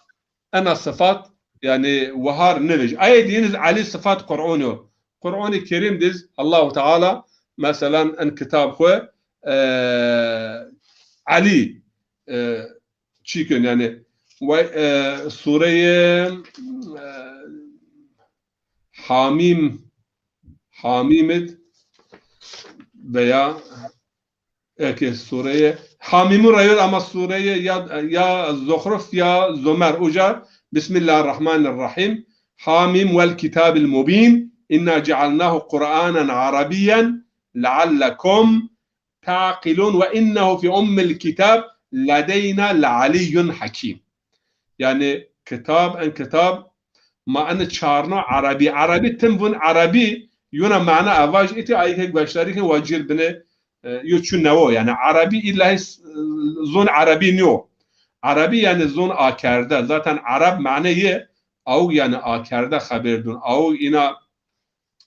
ena sifat, yanî, wahar nivij. Ayê dîyin iz Elî sifat Qur'on yo. Qur'onî Kerîm diz Allahu Teala, meselan, en kitab xwu, e, Elî, e, çî kön, yanî, vay, e, sureyê, e, Hamîm, Hamîm id veya eke sureyê Hamîmû ra yod ama sureyê ya, ya Zuxruf ya Zumer. Uca Bismillahirrahmanirrahîm. Hamîm vel kitabil mubîn. İnna cealnahu Qur'anen Arabiyyen leallekum taqilûn ve innehu fi ummil kitab ledeyna lealiyyun hakîm. Yanî kitab, en kitab ma en çarno Erebî. Erebî tim vun Erebî, yuna mana evaj îtî ayî ke gueşdarî kin wa cîr bine, e, yo çu newo. Yanî Erebî îllahî s-, zon Erebî nîyo. Erebî yanî zon akerde. Zaten Ereb mane yê awg yanî akerde xeber dun. Awg îna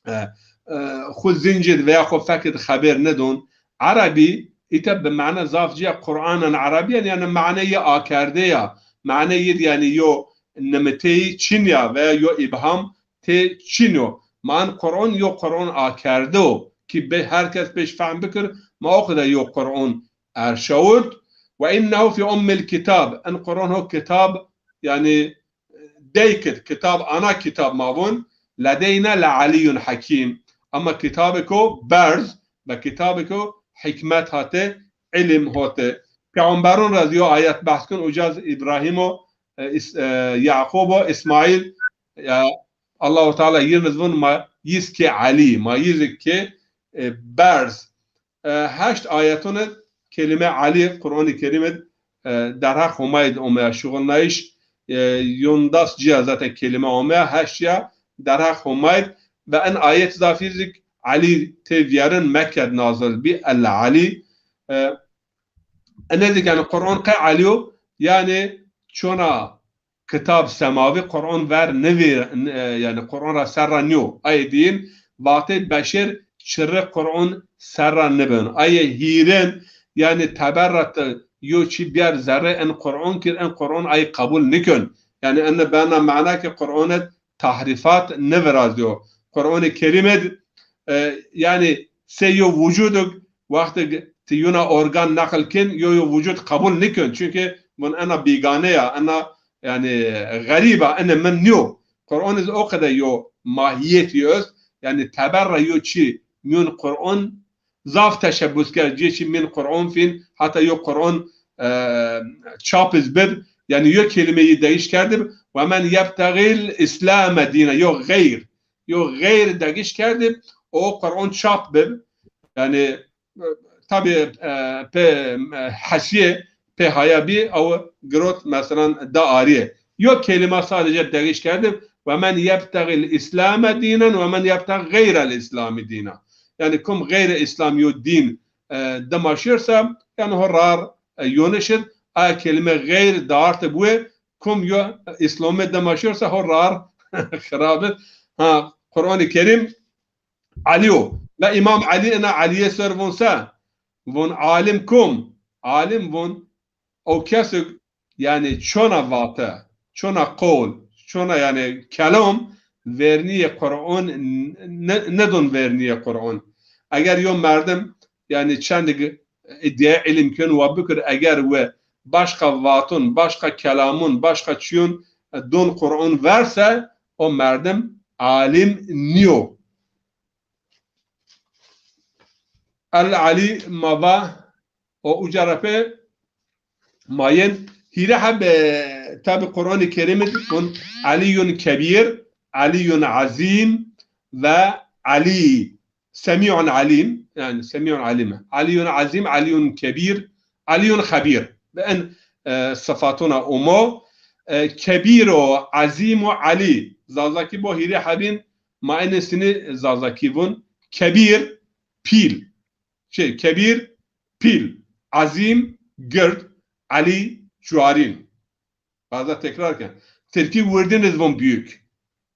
e, e, xwu zincid veya xwu fekid xeber nidon. Erebî, îte bi mane zaf cîya Qur'anan Erebîyen, yanî mane yê akerde ya, mane yid yanî yo nimiteyî çin ya veya yo îbham tê çin o. Man Qur'an yo Qur'an akerde o. ki be-, her kes pêş fehm bikir, ma o qede yo Qur'on erşawit. Ve innehu fi ummil kitab. En Qur'on ho kitab, yani deyk id, kitab, ana kitab ma vun, ledeyna le aliyyun hakim. Ama kitabêko berz ve kitabêko hikmet hate, ilim hote. Peyxamberon ra zî yo ayet behs kin, uca zî Îbrahîm o, e, Îs-, e, Yaqub o, Îsmaîl, ya, Allahu Teala yin iz vun ma yiz kê Elî, ma yiz kê, e, berz. E, heşt ayeton id kelîme Elî Qur'anî Kerîm id, e, derheq Homay id omeya şuxulnayîş, e, yondas cîya zaten kelîme omeya, heşt cîya derheq Homay id ve in ayet zafî zik Elî tê vîyerin Mekke id nazil bî, El Elî. E, ene zik, yani Qur'an qe Elî yo, yani çona kitab semavî Qur'an ver nivî-, n-, e, yani Qur'an ra serra nîyo. Ayê dîyin vatê beşêr çirri Qur'an serra nibin. Ayê hîrin, yani teber ra ti yo çî bîyer zerrê in Qur'an kir, in Qur'an ay qebul nikon. Yani ene bena mana ki Qur'an id tahrîfat nivirazîyo. Qur'anê Kerîm id, e, yani sey yo vucuduk, wextig ti yuna organ neql kin, yo yo vucud qebul nikon. Çunke vun ena bîgane ya, ena yani xerîb a, ene min nîyo. Qur'an iz o qede yo mahîyetî est. Yani teber ra yo çî mîyon Qur'an zaf teşebbus kerd, cê çî mîn Qur'an fîn, heta yo Qur'an, e, çap iz bib, yani yo kelîmeyî deyiş kerdib. Ve men yebtegîl îslame dîne, yo xeyr, yo xeyr degiş kerdib, o Qur'an çap bib. Yani, e, tabî, e, pê, e, hesîye, pê haya bî, ew girot, meselan, da arîye. Yo kelîma sadece degiş kerdib, ve men yebtegîl îslame dînen ve men yebtegî xeyrel îslamî dîna. Yani kum xeyrê Îslam yo dîn, e, dima şêr se, yani ho rar, e, yonişir, a kelîme xeyr daarte buwe, kum yo Îslamê dima şêr se ho rar xirab ib. Ha, Qur'anê Kerîm Elî yo. La Îmam Elî ina Elîye ser von se? Von alim kum? Alim von o kesik yani çona vate, çona qol, çona yani kelam vernîyê Qur'an n-, n-, nidon vernîyê Qur'an. Eger yo merdim yani çendig îdîayê îlim ken wa bikir, eger we başqa vaton, başqa kelamun, başqa çîyon, e, don Qur'an ver se, o merdim alim nîyo. El Elî ma va, o uca ra pê ma yên hîrê heb, e, tabî Qur'anê Kerîm id vun Elîyun Kebîr, Elîyun Ezîm ve Elî, Semî'un Elîm, yani Semî'un Elîm. Elîyun Ezîm, Elîyun Kebîr, Elîyun Xebîr. Bi en, e, sifatona umo, e, Kebîr o, Ezîm o, Elî. Zazakî bo hîrê hebîn, ma enê sinî Zazakî vun. Kebîr, pîl. Şey, Kebîr, pîl. Ezîm, gird. Elî, cuarîn. Bazen tekrar ken. Tirkî wirdin iz von büyük.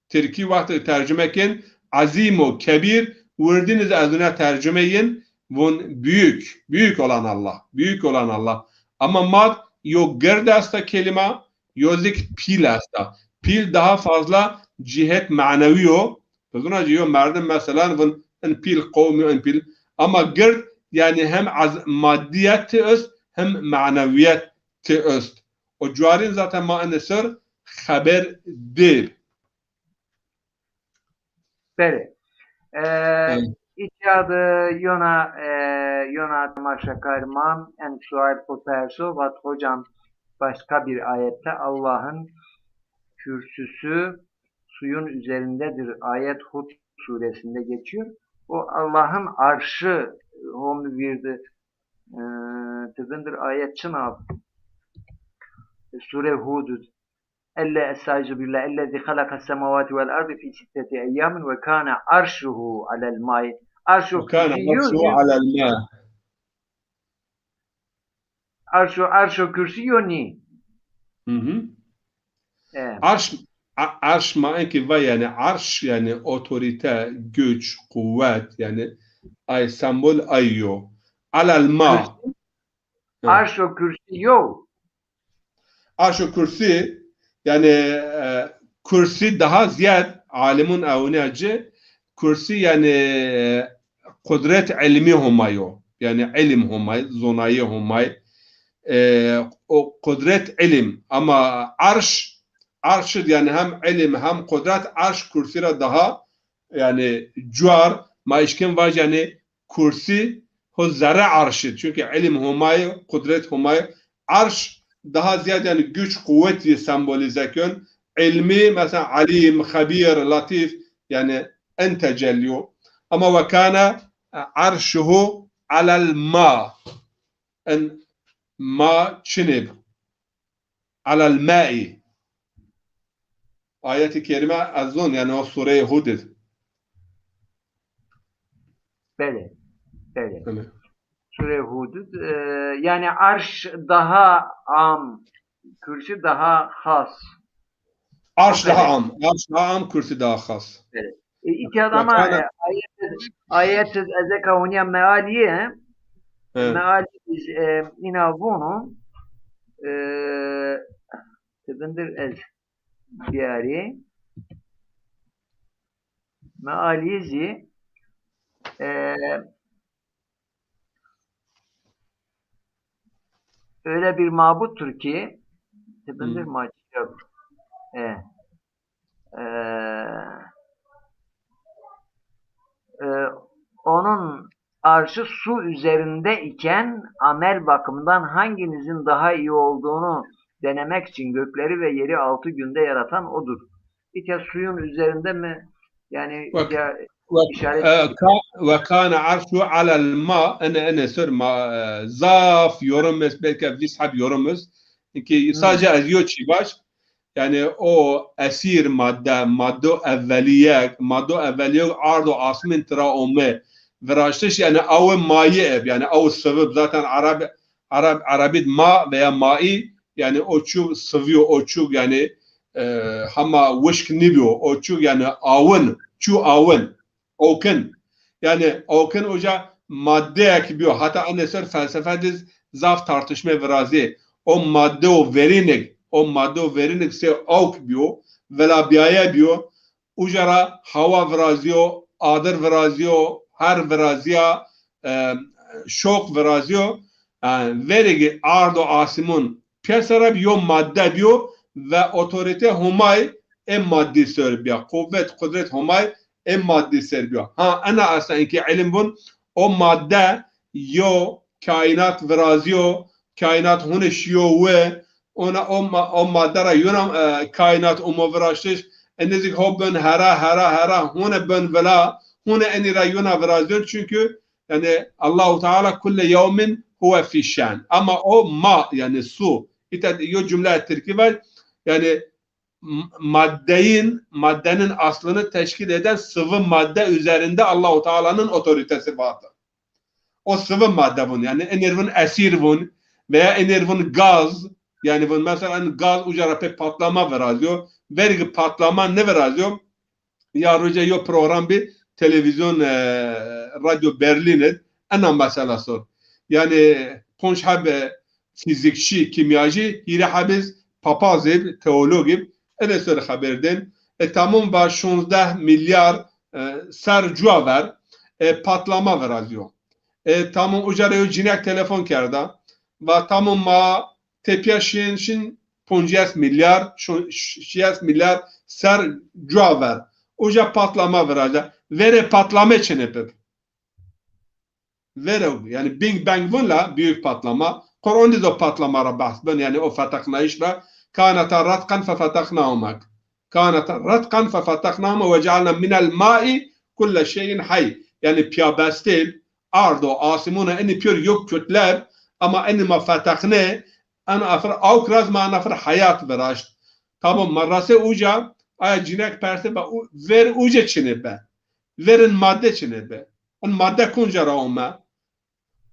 Tirkî wextê tercüme ken, Azîm o Kebîr, wirdin iz ez wina tercüme yin, von büyük. Büyük olan Allah. Büyük olan Allah. Ama mad yo gird esta kelîma, yo zik pîl esta. Pîl daha fazla cihet manewi yo. Bizuna ci yo merdim meselan vun in pîl qewm yo, in pîl. Ama gird yani hem az-, maddiyet ti est hem manewiyet ti est. O cuarîn zaten ma ene ser xeber dib. Belê. E, Evet. Îca de yona, e, yona temaşakar ma en sual xo perso, vat hocam başka bir ayette Allah'ın kürsüsü suyun üzerindedir. Ayet Hud suresinde geçiyor. O Allah'ın arşı, e, ho mi vîrdi, e, ti vindir ayet çin a? E, Sure Hud. Elle, estaizu billah, ellezî halaqas semawati vel ardı fi sitteti eyyamin ve kâne arşuhu alel ma'i. Arşu Ve kâne kürsiyyu arşuhu alel ma. Arşo, arşo kürsî yo nî. Hı hı. E. Arş, a-, arş ma enkî va yani arş yani otorite, güç, quwet yani ay sembol ay yo. Alel ma. Kürsî. Evet. Arşo kürsî yo. Arşo kürsî yani, e, kürsî daha ziyad alimun ewniya ci. Kürsî yani, e, qudret ilmî Homay o. Yanî ilim Homay, zonayê Homay. E, o qudret ilim. Ama arş, arş id yanî hem ilim hem qudret, arş kursî ra daha yanî cuar, ma eşkên vaj yanî kursî ho zerre arş id. Çunkî ilim Homay, qudret Homay, arş daha ziyad yanî güç, quwet yê sembolîze kön. İlmi, mesela Alim, Xebîr, Latîf, yanî en tecellî yo. Ama ve kâne arşuhu alel ma. En ma çinê bi. Alel ma'i. Ayet-i kerîme ez zon, yanî o sureyê Hud id. Belê. Belê. Belê. Sure Hud id, e, yanî arş daha am, kürsü daha xas. Arş daha am. Arş daha am, kursî daha xas. E, iki adama Bak, e, ayet, ayet id ezeka unya mealiye, He. mealiye biz e, ina vunu, e, ti bindir ez diyari, mealiye zî e, öyle bir mabuttur ki, ti bindir Hı. macera. E, e, e, onun arşı su üzerinde iken amel bakımından hanginizin daha iyi olduğunu denemek için gökleri ve yeri altı günde yaratan odur. İte suyun üzerinde mi? Yani Bak, ya Ve, işaret e, ka, ve kâne arşu alel ma, ene, ene ser ma, e, zaf yorum est, belki vîst heb yorum est. Ki sadece ez yo çî vaj, yanî o esîr madde, maddo evveliyek, maddo evveliyek ard û asmîn tira ome. Viraştiş yanî awe mayi eb, yanî awe sıvı. Zaten Arab, Arab, Arabîd ma veya mai, yanî o çu sıvı yo, o çu yanî, e, hama wişk nîbiyo, o çu yanî awin, çu awin. Awkin. Yanî awkin uca maddeyek biyo. Hata ene ser felsefe diz zaf tartışme virazî. O madde o verinik, o madde o verinik se awk biyo, velabiyaye biyo. Uca ra hawa virazîyo, adir virazîyo, her virazîya, e, şok virazîyo. E, verigi ard û asimun piyasara bi yo madde biyo ve otorite Homay ê maddî ser biya. Quwet, qudret Homay ê maddî ser biya. Ha, ena esta inkî ilim vun, o madde yo kaînat virazîyo, kaînat hune şîyo wi, ona o, ma, o madde ra yona, e, kaînat umo viraştiş, e, nêzik ho bin hera, hera, hera, hune bin vila, hune enî ra yona virazîyon, çünkü Yanî Allahu Teala kulle yevmin huve fî şen. Ama o ma, yanî su. Îta yo cumle tirkî var. Yanî m-, maddeyin, maddenin aslını teşkil eden sıvı madde üzerinde Allahu Teala'nın otoritesi vardır. O sıvı madde vun. Yanî enir vun esir vun veya enir vun gaz. Yanî vun mesela gaz uca ra pê patlama virazîyo. Vergi patlama ne virazîyo? Ya roce yo program bi televîzyon, e, Radyo Berlin id, ena mesela sor. Yanî ponc heb, e, fîzîkçî, kîmyacî, hîrê heb iz papaz ib, teolog ib, ene ser xeber dên. E, tamam va şonzdeh milyar, e, ser cua ver, e, patlama virazîyo. E, tamam uca ra yo cînek telefon kerda. Va tamam ma tepya şin şin poncês milyar, şo-, ş-, şês milyar ser cua ver. Uca patlama viraca. Verê patlame çinê bib. Verê, yanî Big Bang vun la, büyük patlama. Quran di do patlama ra behs bin, yanî o feteqnayış ra. Kaneta ratqan fefeteqnahuma. Kaneta ratqan fefeteqnahuma ve cealna minel ma'i kulle şeyin hay. Yanî piyabestê ard û asimûna enî pîyor yo kütle b, ama enî ma feteqne, en afir awk raz ma en afir heyat viraşt. Tamam, ma rase uca, aya cînek perse ba, u-, ver uca çinê be. Verin madde çinê be. En madde kunca ra ome.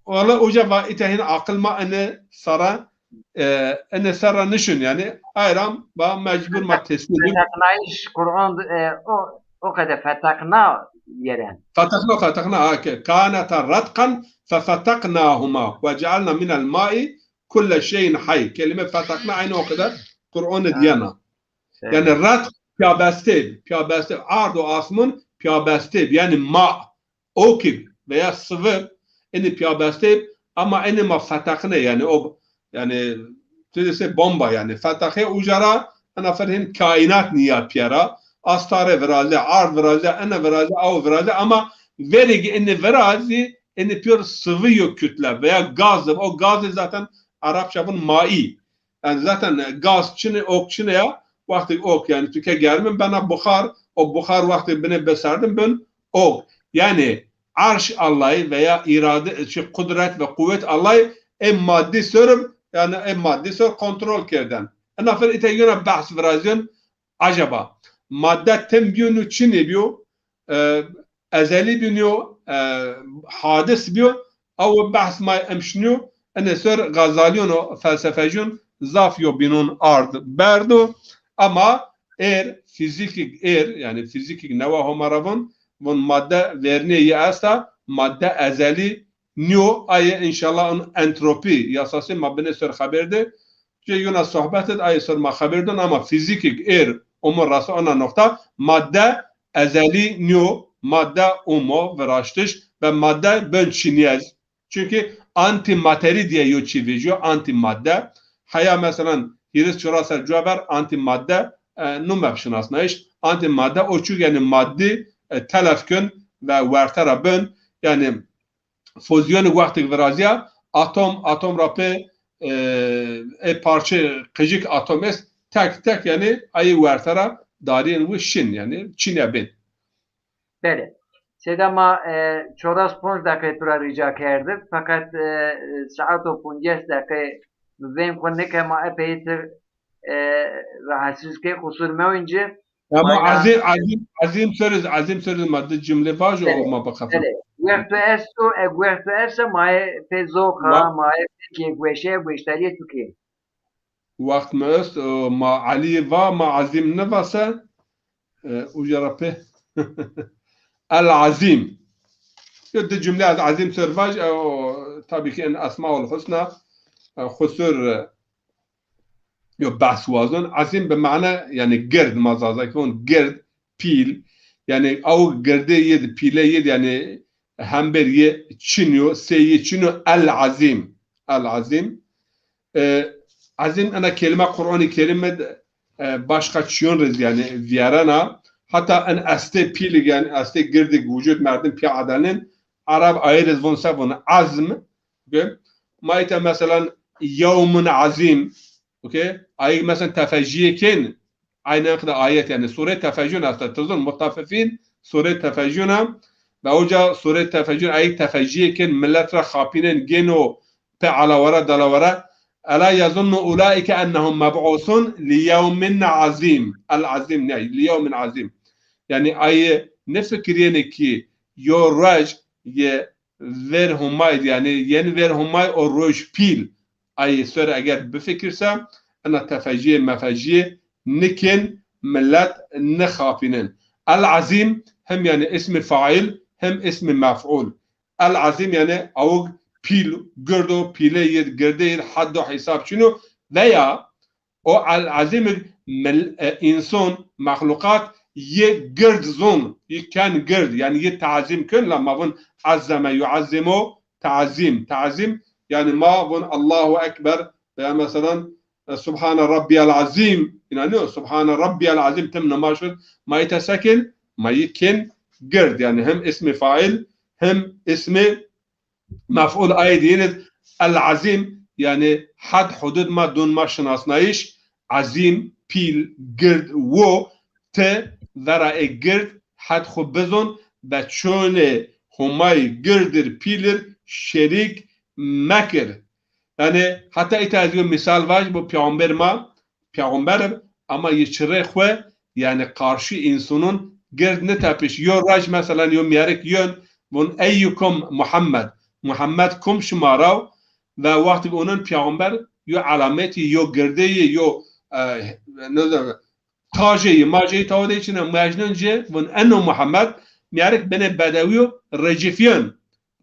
Wala uca va îta hin aqil ma ene sara, e, ene sara nişin yanî. Ayram va mecbur ma teslim. Feteqnayış Kur'an e, o, o kadar feteqna yeren. Feteqna, feteqna, ha, ke, kaneta ratqan fefeteqnahuma ve cealna minel ma'i kulle şeyin hay. Kelime feteqna aynı o kadar Kur'an id yena. Yanî rat piyabeste, piyabeste, ard û asmun piyabeste, yanî ma, o ki veya sıvı, ini piyabeste, ama ini ma fetaqine, yani o, yani, tu dese bomba, yani fetaqe uca ra, ena fer hin kainat niya piyera, astare viraze, ard viraze, ene viraze, aw viraze, ama verigi ini virazi, ini piyor sıvı yo kütle veya gaz, o gazı zaten Arapça bun mai. Yani zaten gaz çine, ok çine ya, wextê ok, yani tu ke germin bena buxar, o buxar wextê bine beserdin bin ok. Yani arş Allah'ı veya irade, şey, kudret ve kuvvet Allah'ı e maddi sörüm, yani e maddi sör kontrol kerden. Ena fer ite yuna behs virazyon, acaba madde tim biyo nu çinê biyo? E, ezeli bîyo, e, hadis bîyo, ew behs ma emşinîyo, ene ser Gazalîyon û felsefecîyon zaf yo bînon ard berdo, ama êr fîzîkîk êr, yanî fîzîkîk newa Homa ra von, von madde vernê yi esta, madde ezelî nîyo, aye înşallah on entropî yasasî ma binê ser xeber de, Cê yuna sohbet id, ayê ser ma xeber don, ama fîzîkîk êr omo raso ana noqta, madde ezelî nîyo, madde omo viraştiş ve madde ben çinîyez. Çünkü antimateri diye yo çî vejîyo, antimadde. Heya meselan hîris çira ser cuwa ver antimadde, e, num vepşinasnayiş. Antimadde o çû yanî maddi, e, telef kön ve werte ra bön. Yanî fuzyonî wextêk virazîya, atom, atom ra pê, e, e parçe qijik atom est, tek tek, yanî ayî werte ra darîyên wi şin, yanî çîne bên. Belê. Seyda ma, e, çoras ponc deqe tu ra rica kerdib, feqet, e, saet û poncês deqe veng xwu nike, ma epeytir, e, rahatsız key, qusur mewin ci. Ama Aynen. Azîm, Azîm, Azîm Soriz, Azîm Soriz ma di cumle vajo, Belê, o ma biqefil. Belê. Wexto esto, e, wexto esta, ma ê pê zoqa, Wa- ma ê pê kêfweşe, goşdarîye tu kê. Wext mi est, o, ma Elî va, ma Azîm nivase, e, uca ra pê. El Azîm. Yo di cumle ez Azîm Sor vaj, e, o, tabii ki en Esmaul Husna, e, xusur, e, Yo behs wazon. Azîm bi mane, yanî gird, ma Zazakî von gird, pîl. Yanî aw girdê yid, pîlê yid, yanî hember yê çin yo, sey yê çin yo, El Azîm. El Azîm. E, Azîm ena kelîme Qur'anî Kerîm id, e, başqa çîyon riz yanî vîyerena. Heta en estê pîlig, yanî estê girdig, wucud merdim pîya edelnin. Arab ayê riz von se von azm. Okey? Ma îta meselan yewmun azîm. Okey? Ayê meselan tefecîye kên, aynen qida ayet yanî. Sure Tefecîyon esta. Tizon Mutaffifîn, Sure Tefecîyon a. Ve oca Sure Tefecîyon ayê tefecîye kên, millet ra xapînen gêno pe alawara dalawara. Ela yazunnu ulaike ennehum meb'usun li yewmin azîm. El azîm ne, li yewmin azîm. Yanî ayê ne fikirîyenê ki yo ruej yê ver Homay, yanî yen ver Homay o roj pîl. Ay ser eger bifikirse, ena tefecîye mefecîye nikên, millet nixapînin. El Azîm hem yanî ismi fail hem ismi mef'ul. El Azîm yanî awig pîl, girdo, pîle yid, girde yid, haddo hesab çino veya O El Azîmig mil-, e, înson, mexluqat yi gird zon, yi ken gird, yanî yi tazîm kön, la ma vun ezzeme yuazzimu tazîm. Tazîm, yanî ma vun Allahu Ekber, veya meselan, e, Subhane Rabbiyel Azîm, inanîyo, Subhane Rabbiyel Azîm tim nimaj kir, ma yi te se kên, ma yi kên gird, yanî hem ismi fail, hem ismi Mef'ul ayê dîyin id El Azîm, yanî had hudud ma dun ma şinasnayîş, azîm, pîl, gird, wo, ti vera ê gird had xwu bizon ve çonê Homay girdir pîlir şerîk mekir. Yanî heta îta ez yo mîsal vaj, bu peyxamber ma, peyxamber ib, ama yi çirê xwu, yanî qarşî însonon gird nitepiş. Yo ruej, meselan, yo mîyerik yon, vun eyyukum Muhammed. Muhammed kum şima ra? Ve wextî onon peyxamber yo elametî, yo girdeyî, yo, e, ne, tajeyî, maceyî tawde çine, mejnun ci, vun eno Muhammed, mîyerik binê bedewî yo, recifyon.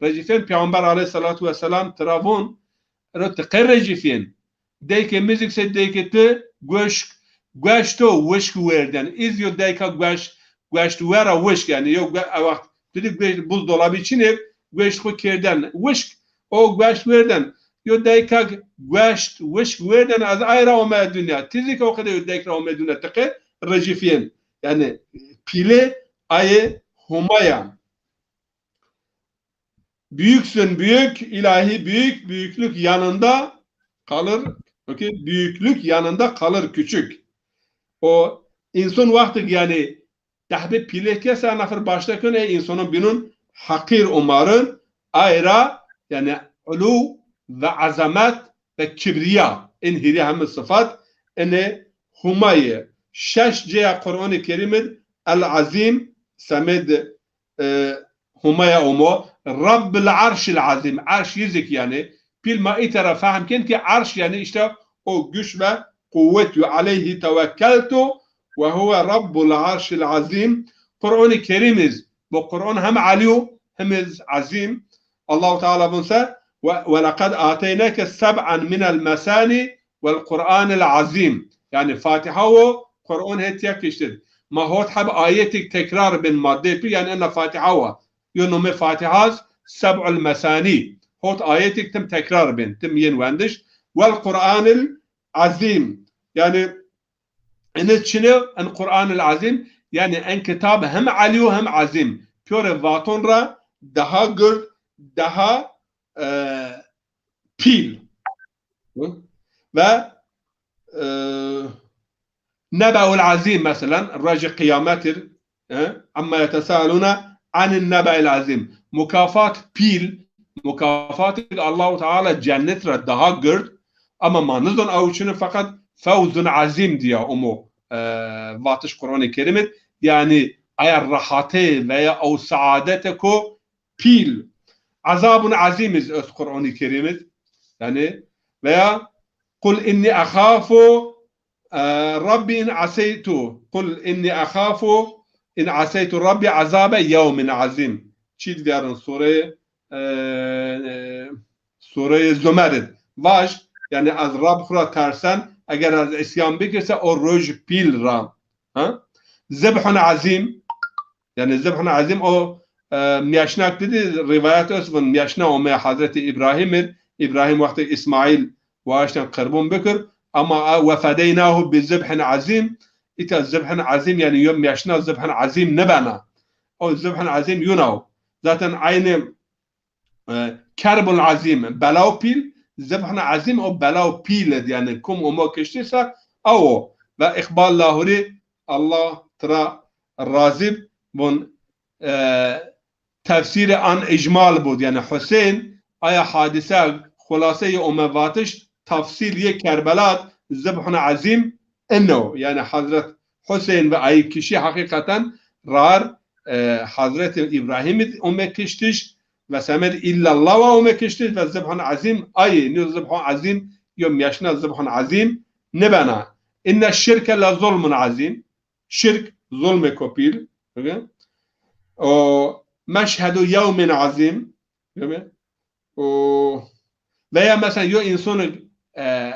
Recifyon, peyxamber aleyhissalatu vesselam tira vun, ero ti qey recifyen? Deyke mi zî se deyke ti gueşt, gueşto wişk werdên. Îz yo deyka gueşt, gueşt wera wişk, yanî yo gue-, e wext tu dî gueşt buzdolabî çinê, gueşt xwu kêrden wişk, o gueşt wêrden. Yo deykag gueşt wişk wêrden, ez ay ra omeye dinya. Ti zî ke o qede yo deyk ra omeye dinya, ti qê ricifîyên. Yanî pîlê ayê Homa ya. Büyüksün büyük, ilahi büyük, büyüklük yanında kalır. Okey, büyüklük yanında kalır küçük. O înson wextig yanî dehbê pîlê ke se nafir başte kun, ê însonon bînun heqîr umarin, ay ra yanî ulu ve azamet ve kibriya. In hîrê heme sifat inê Huma yê. Şeş ceya Qur'anê Kerîm id El Azîm semêd e, Humaya omo, Rabbil Arşil Azîm, Arş yi zî ki yanî, pîl ma îta ra fehm kên ki Arş yanî îşte o güç ve quwwet yo. Aleyhi tewekkeltu ve huve Rabbul Arşil Azîm. Qur'anê Kerîm iz, bu Qur'an hem alî yo, hem iz azîm. Allahu Teala vun se, ve, ve lekad ateynake seb'an minel mesani vel Qur'anil azîm. Yanî Fatiha wo Qur'an hê tiya kiştid. Ma hot heb ayetik tekrar bin madde pî, yanî ena Fatiha wa. Yo nomê Fatiha z Seb'ul Mesani. Hot ayetik tim tekrar bin, tim yên wendiş. Vel Qur'anil azîm. Yanî ene çine en Qur'anil azîm, yanî en kitab hem alî yo hem azîm. Pîyorê vaton ra daha gird, daha, e, pîl. Ve, e, Nebe'ul Azîm, meselen, rojê qiyametir, e, amma yetesaelune anin nebe'il azîm. Mukafat pîl, mukafat Allahu Teala cennet ra daha gird, ama ma nizon ew çine, feqet fewzun azîm diya umo, e, vatiş Qur'anê Kerîm id. Yanî aya rehatê veya ew saadete ko pîl. Azabun azîm iz est Qur'anê Kerîm id. Yanî veya Qul inni exafu, e, Rabbi in aseytu. Qul inni exafu in aseytu Rabbi azabe yewmin azîm. Çî dîyarin sureyê, e, e, sureyê Zumer id. Vaj, yanî ez Rab xwu ra tersen, eger ez îsyan bikirse o roj pîl ra. Ha? Zibhun azîm, yanî zibhun azîm o, e, mîyaşnak didî rîwayet est vun, mîyaşna omeye Hazretî Îbrahîm ir, Îbrahîm wextê Îsmaîl waşten qirbûn bikir, ama a, "Ve fedeynahu bi zibhin azîm", îta zibhin azîm, yanî yo mîyaşna zibhin azîm nibena. O zibhin azîm yuna o. Zaten aynî e, kerbul azîm, belaw pîl, zibhun azîm o belaw pîl id, yanî kum umo kiştî se aw o. Ve Îqbal Lahurî, Allah tira razî b, vun, e, tefsîrê an îcmal bud, yanî Husên, aya hadîse xulaseyê ome vatiş, tafsîl yê Kerbela d, zibhun azîm ino, yanî Hazret Husên ve ayî kişî heqîqeten rar, e, Hazretî Îbrahîm id ome kiştiş, ve semed îlla lawa ome kiştiş ve zibhun azîm ayî, nîyo zibhun azîm, yo mîyaşna zibhun azîm nibena. Inne şirke le zulmun azîm. Şirk zulmêko pîl. O meşhedu yewmin azîm. O veya mesela yo însonik, e,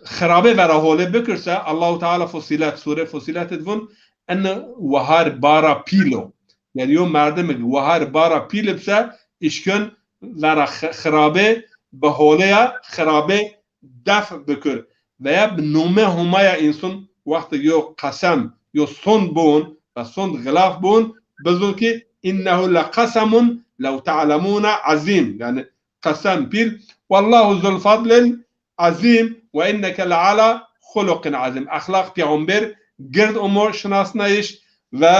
xirabê vera holê bikirse, Allahu Teala Fussilet, sure Fussilet id vun, en wahar bara pîl o. Yanî yo merdimik wahar bara pîl bise, îşkên vera xi-, xirabê bi holêya xirabê def bikir. Veya bi nomê Homaya înson wextê yo qesem, yo sond biwon, ve sond xilaf biwon, bizon ki, "Innehu leqesemun lew te'lemûne azîm." Yanî qesem pîl. "Wallahu zul fadlil azîm ve inneke le ala xuluqin azîm." Exlaq peyxamber gird umo şinasnayîş ve,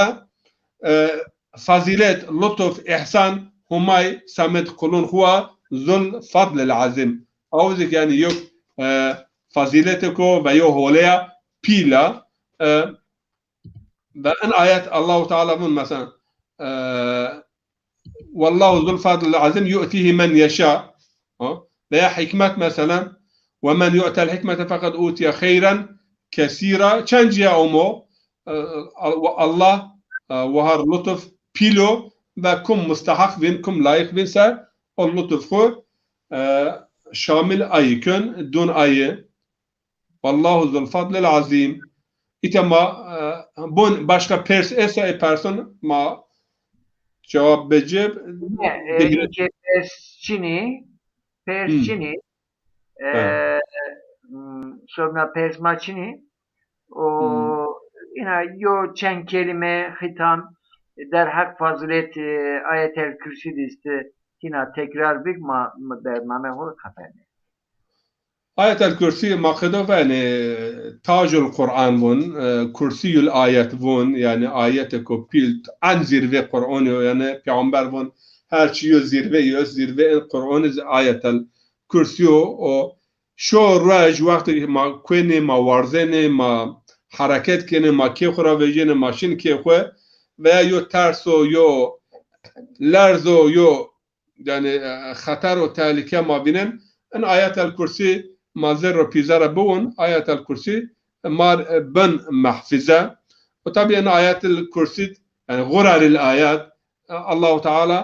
e, fazîlet, lutuf, îhsan Homay semed qulun xwu a zul fadlil azîm. Aw zik yanî yo, e, fazîletêko ve yo holeya pîl a. E, ve in ayet Allahu Teala vun mesela, e, "Wallahu zul fadlil azîm yu'tîhi men yeşâ." Ha? Veya hikmet mesela, "Ve men yu'tel hikmete feqad utiye xeyren kesîra." Çend ciya omo, e, Al-, Allah, e, wahar lutuf pîl o ve kum mustahak vîn, kum layîq vîn se o lutuf xwu, e, şamil ayî kön, dun ayî. Wallahu zul fadlil azîm. Îta ma, e, bon başka pers esa, e person ma cewab bê ci. Ne, e, bigire- inke pers çinî, pers Hmm. çinî, e, Ha. m, soruna pers ma çinî, o, Hmm. ina yo çend kelîme, xîtam, derheq fazilet, e, Ayetel Kürsî dîsti, hîna tekrar bik ma, ma bername ho xeferme. Ayetel Kürsî ma qedo venê Tacul Quran vun, e, Kursiyul Ayet vun, yanî ayetêko pîl, en zîrvê Quranî yo, yanî Peyxamber vun, her çî yo zîrvê yo, zîrvê Quranî zî Ayetel Kürsî yo. O şo ruej wextê ma kuenê, ma warzenê, ma hereket kenê, ma kê xwu ra vejênê, ma şin kê xwu, veya yo terso, yo lerzo, yo yanî, e, xeter û tehlîke ma vînen. In Ayetel Kursî ma zerr û pîze ra biwin, Ayetel Kursî ma, e, bin mehfîze. Û tabî in Ayetel Kursî, yanî xureril ayet, e, Allahu Teala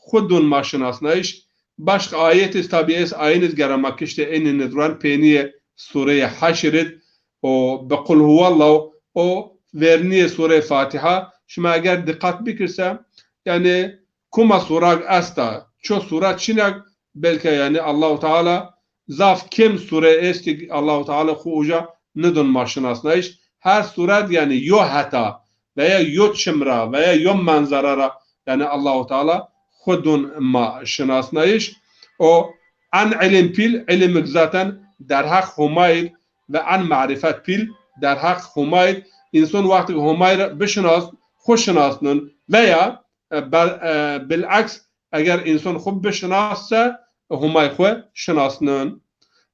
xwu dun ma şinasnayîş. Başq ayet iz tabî ez ayin iz gera ma kiştê enî nidran, pênîyê Sureyê Heşr id û bi Qul Huwallahu û vernîyê Sureyê Fatiha. Şima eger dîqat bikirse, yanî kuma surag esta, ço sura çinag, belke yanî Allahu Teala zaf kêm sure estî, Allahu Teala xwu uca nidun ma şinasnayîş. Her suret yanî yo heta veya yo çim ra veya yo menzara ra yanî Allahu Teala xwu dun ma şinasnayîş. O en ilim pîl, ilimik zaten derheq Humayî ve en marifet pîl derheq Humayî. Însan wextêk Humayî ra bişinas, xwu şinasnin veya, e, ber-, e, bileks, eger însan xwu bişinas se, Humay xwu şinasnin.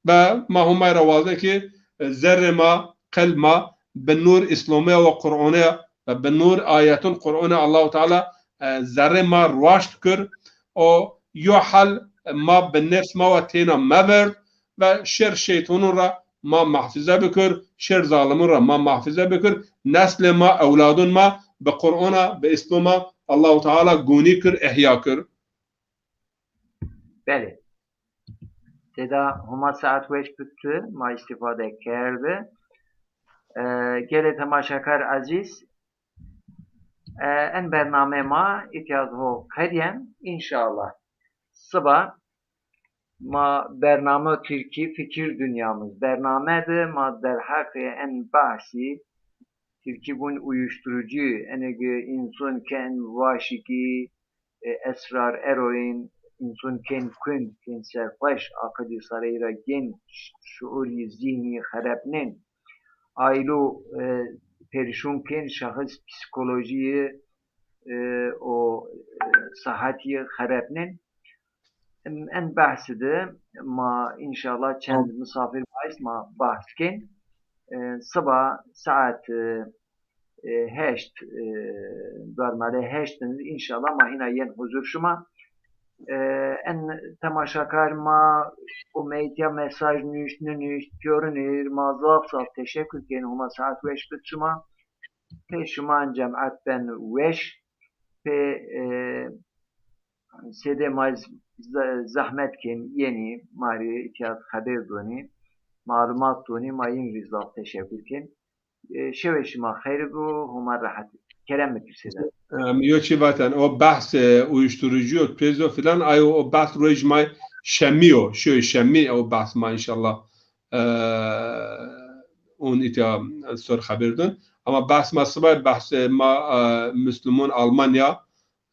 Ve ma Humay ra wazin ki, e, zerrê ma, qelb ma bi nûr Îslamê ve Qur'anê ve bi nûr ayetun Qur'anê Allahu Teala, e, zerrê ma ruaşt kir. O yo hal ma bi nefs ma ve têna meverd ve şer şeytanun ra ma mahfize bikir, şer zalimun ra ma mahfize bikir, neslê ma, ewladun ma bi Qur'ana, bi Îslama Allahu Teala gunî kir, ihya kir. Belê. Têda Homa saet weş bid tu, ma îstîfade kerdi. E, gelê temaşakar ezîz, e, en bername ma îtya ho qedîyen, înşallah. Siba ma bername Tirkî Fikir Dünyamız bername de ma derheqê en bahsî Tirkî vun uyuşturucu, enê ki înson ken vaşikî, e, esrar eroyin, înson ken kund, ken serxweş, aqilî sareyî ra gen, ş-, şuurî, zîhnî xerepnen. Aylo, e, perîşon ken, şahis psîkolojîyî, e, û, e, sihetî xerepnen. En behsî de ma înşallah çend misafir ma est, ma behs kên. E, siba saet, e, e, heşt, e, dormale heşt de înşallah ma hîna yên huzur şima. E, en temaşakar ma û meytya mesaj nuşt, ninuşt, pîyorin ir, ma zaf zaf teşekkür kên, Homa saet weş bid şima. Pê şima cemat ben weş, pê, e, Sêdê ma z-, ze-, zehmet kên, yenî, ma rê îtya xeber donî, malumat donî, ma yin rî zaf teşekkür kên. E, şewê şima xeyr bo, Homa rehet. Kerem bikir sêde. Em, yo çî vaten, o behs, e, uyuşturucu yo, pezo filan, ayo o behs roj ma şemî yo, şoy şemî o behs ma înşallah, e, un îtya sor xeber don. Ama behs ma sibay, behs ma, e, Müslüman Almanya,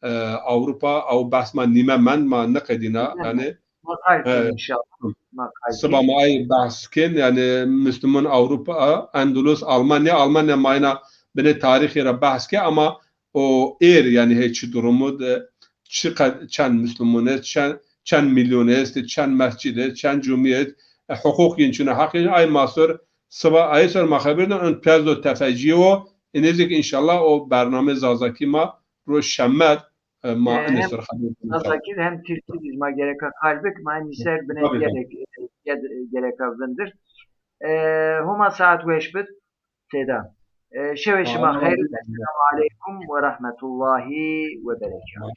e, Ewropa, ew behs ma nîme mend, ma niqedîna, yanî, ma qayl kên, e, înşallah. Ma qayl kên. Siba ma ay behs kên, yanî Müslüman Ewropa, Endulus, Almanya, Almanya ma ina binê tarîxî ra behs ke, ama o êr, yanî hê çi durumu de, çi qe-, çend Müslüman est, çend, çend milyon est, çend mescid est, çend cumî est, e, huquq yin çino, heq yin, ay ma sor, siba ay sor ma xeber don, in pezdo tefecîye wo, inêzik înşallah o bername Zazakî ma roj şemmed, e, ma, e, inê sor xeber bîn. Hem Zazakî hem Tirkî zî ma gereka qal bik, ma enî ser binê gelek, e, ged-, gereka vindir. E, Homa saet weş bid, têda. E, şewê şima xeyr, Selamu aleykum ve rahmetullahi ve berekatuhu.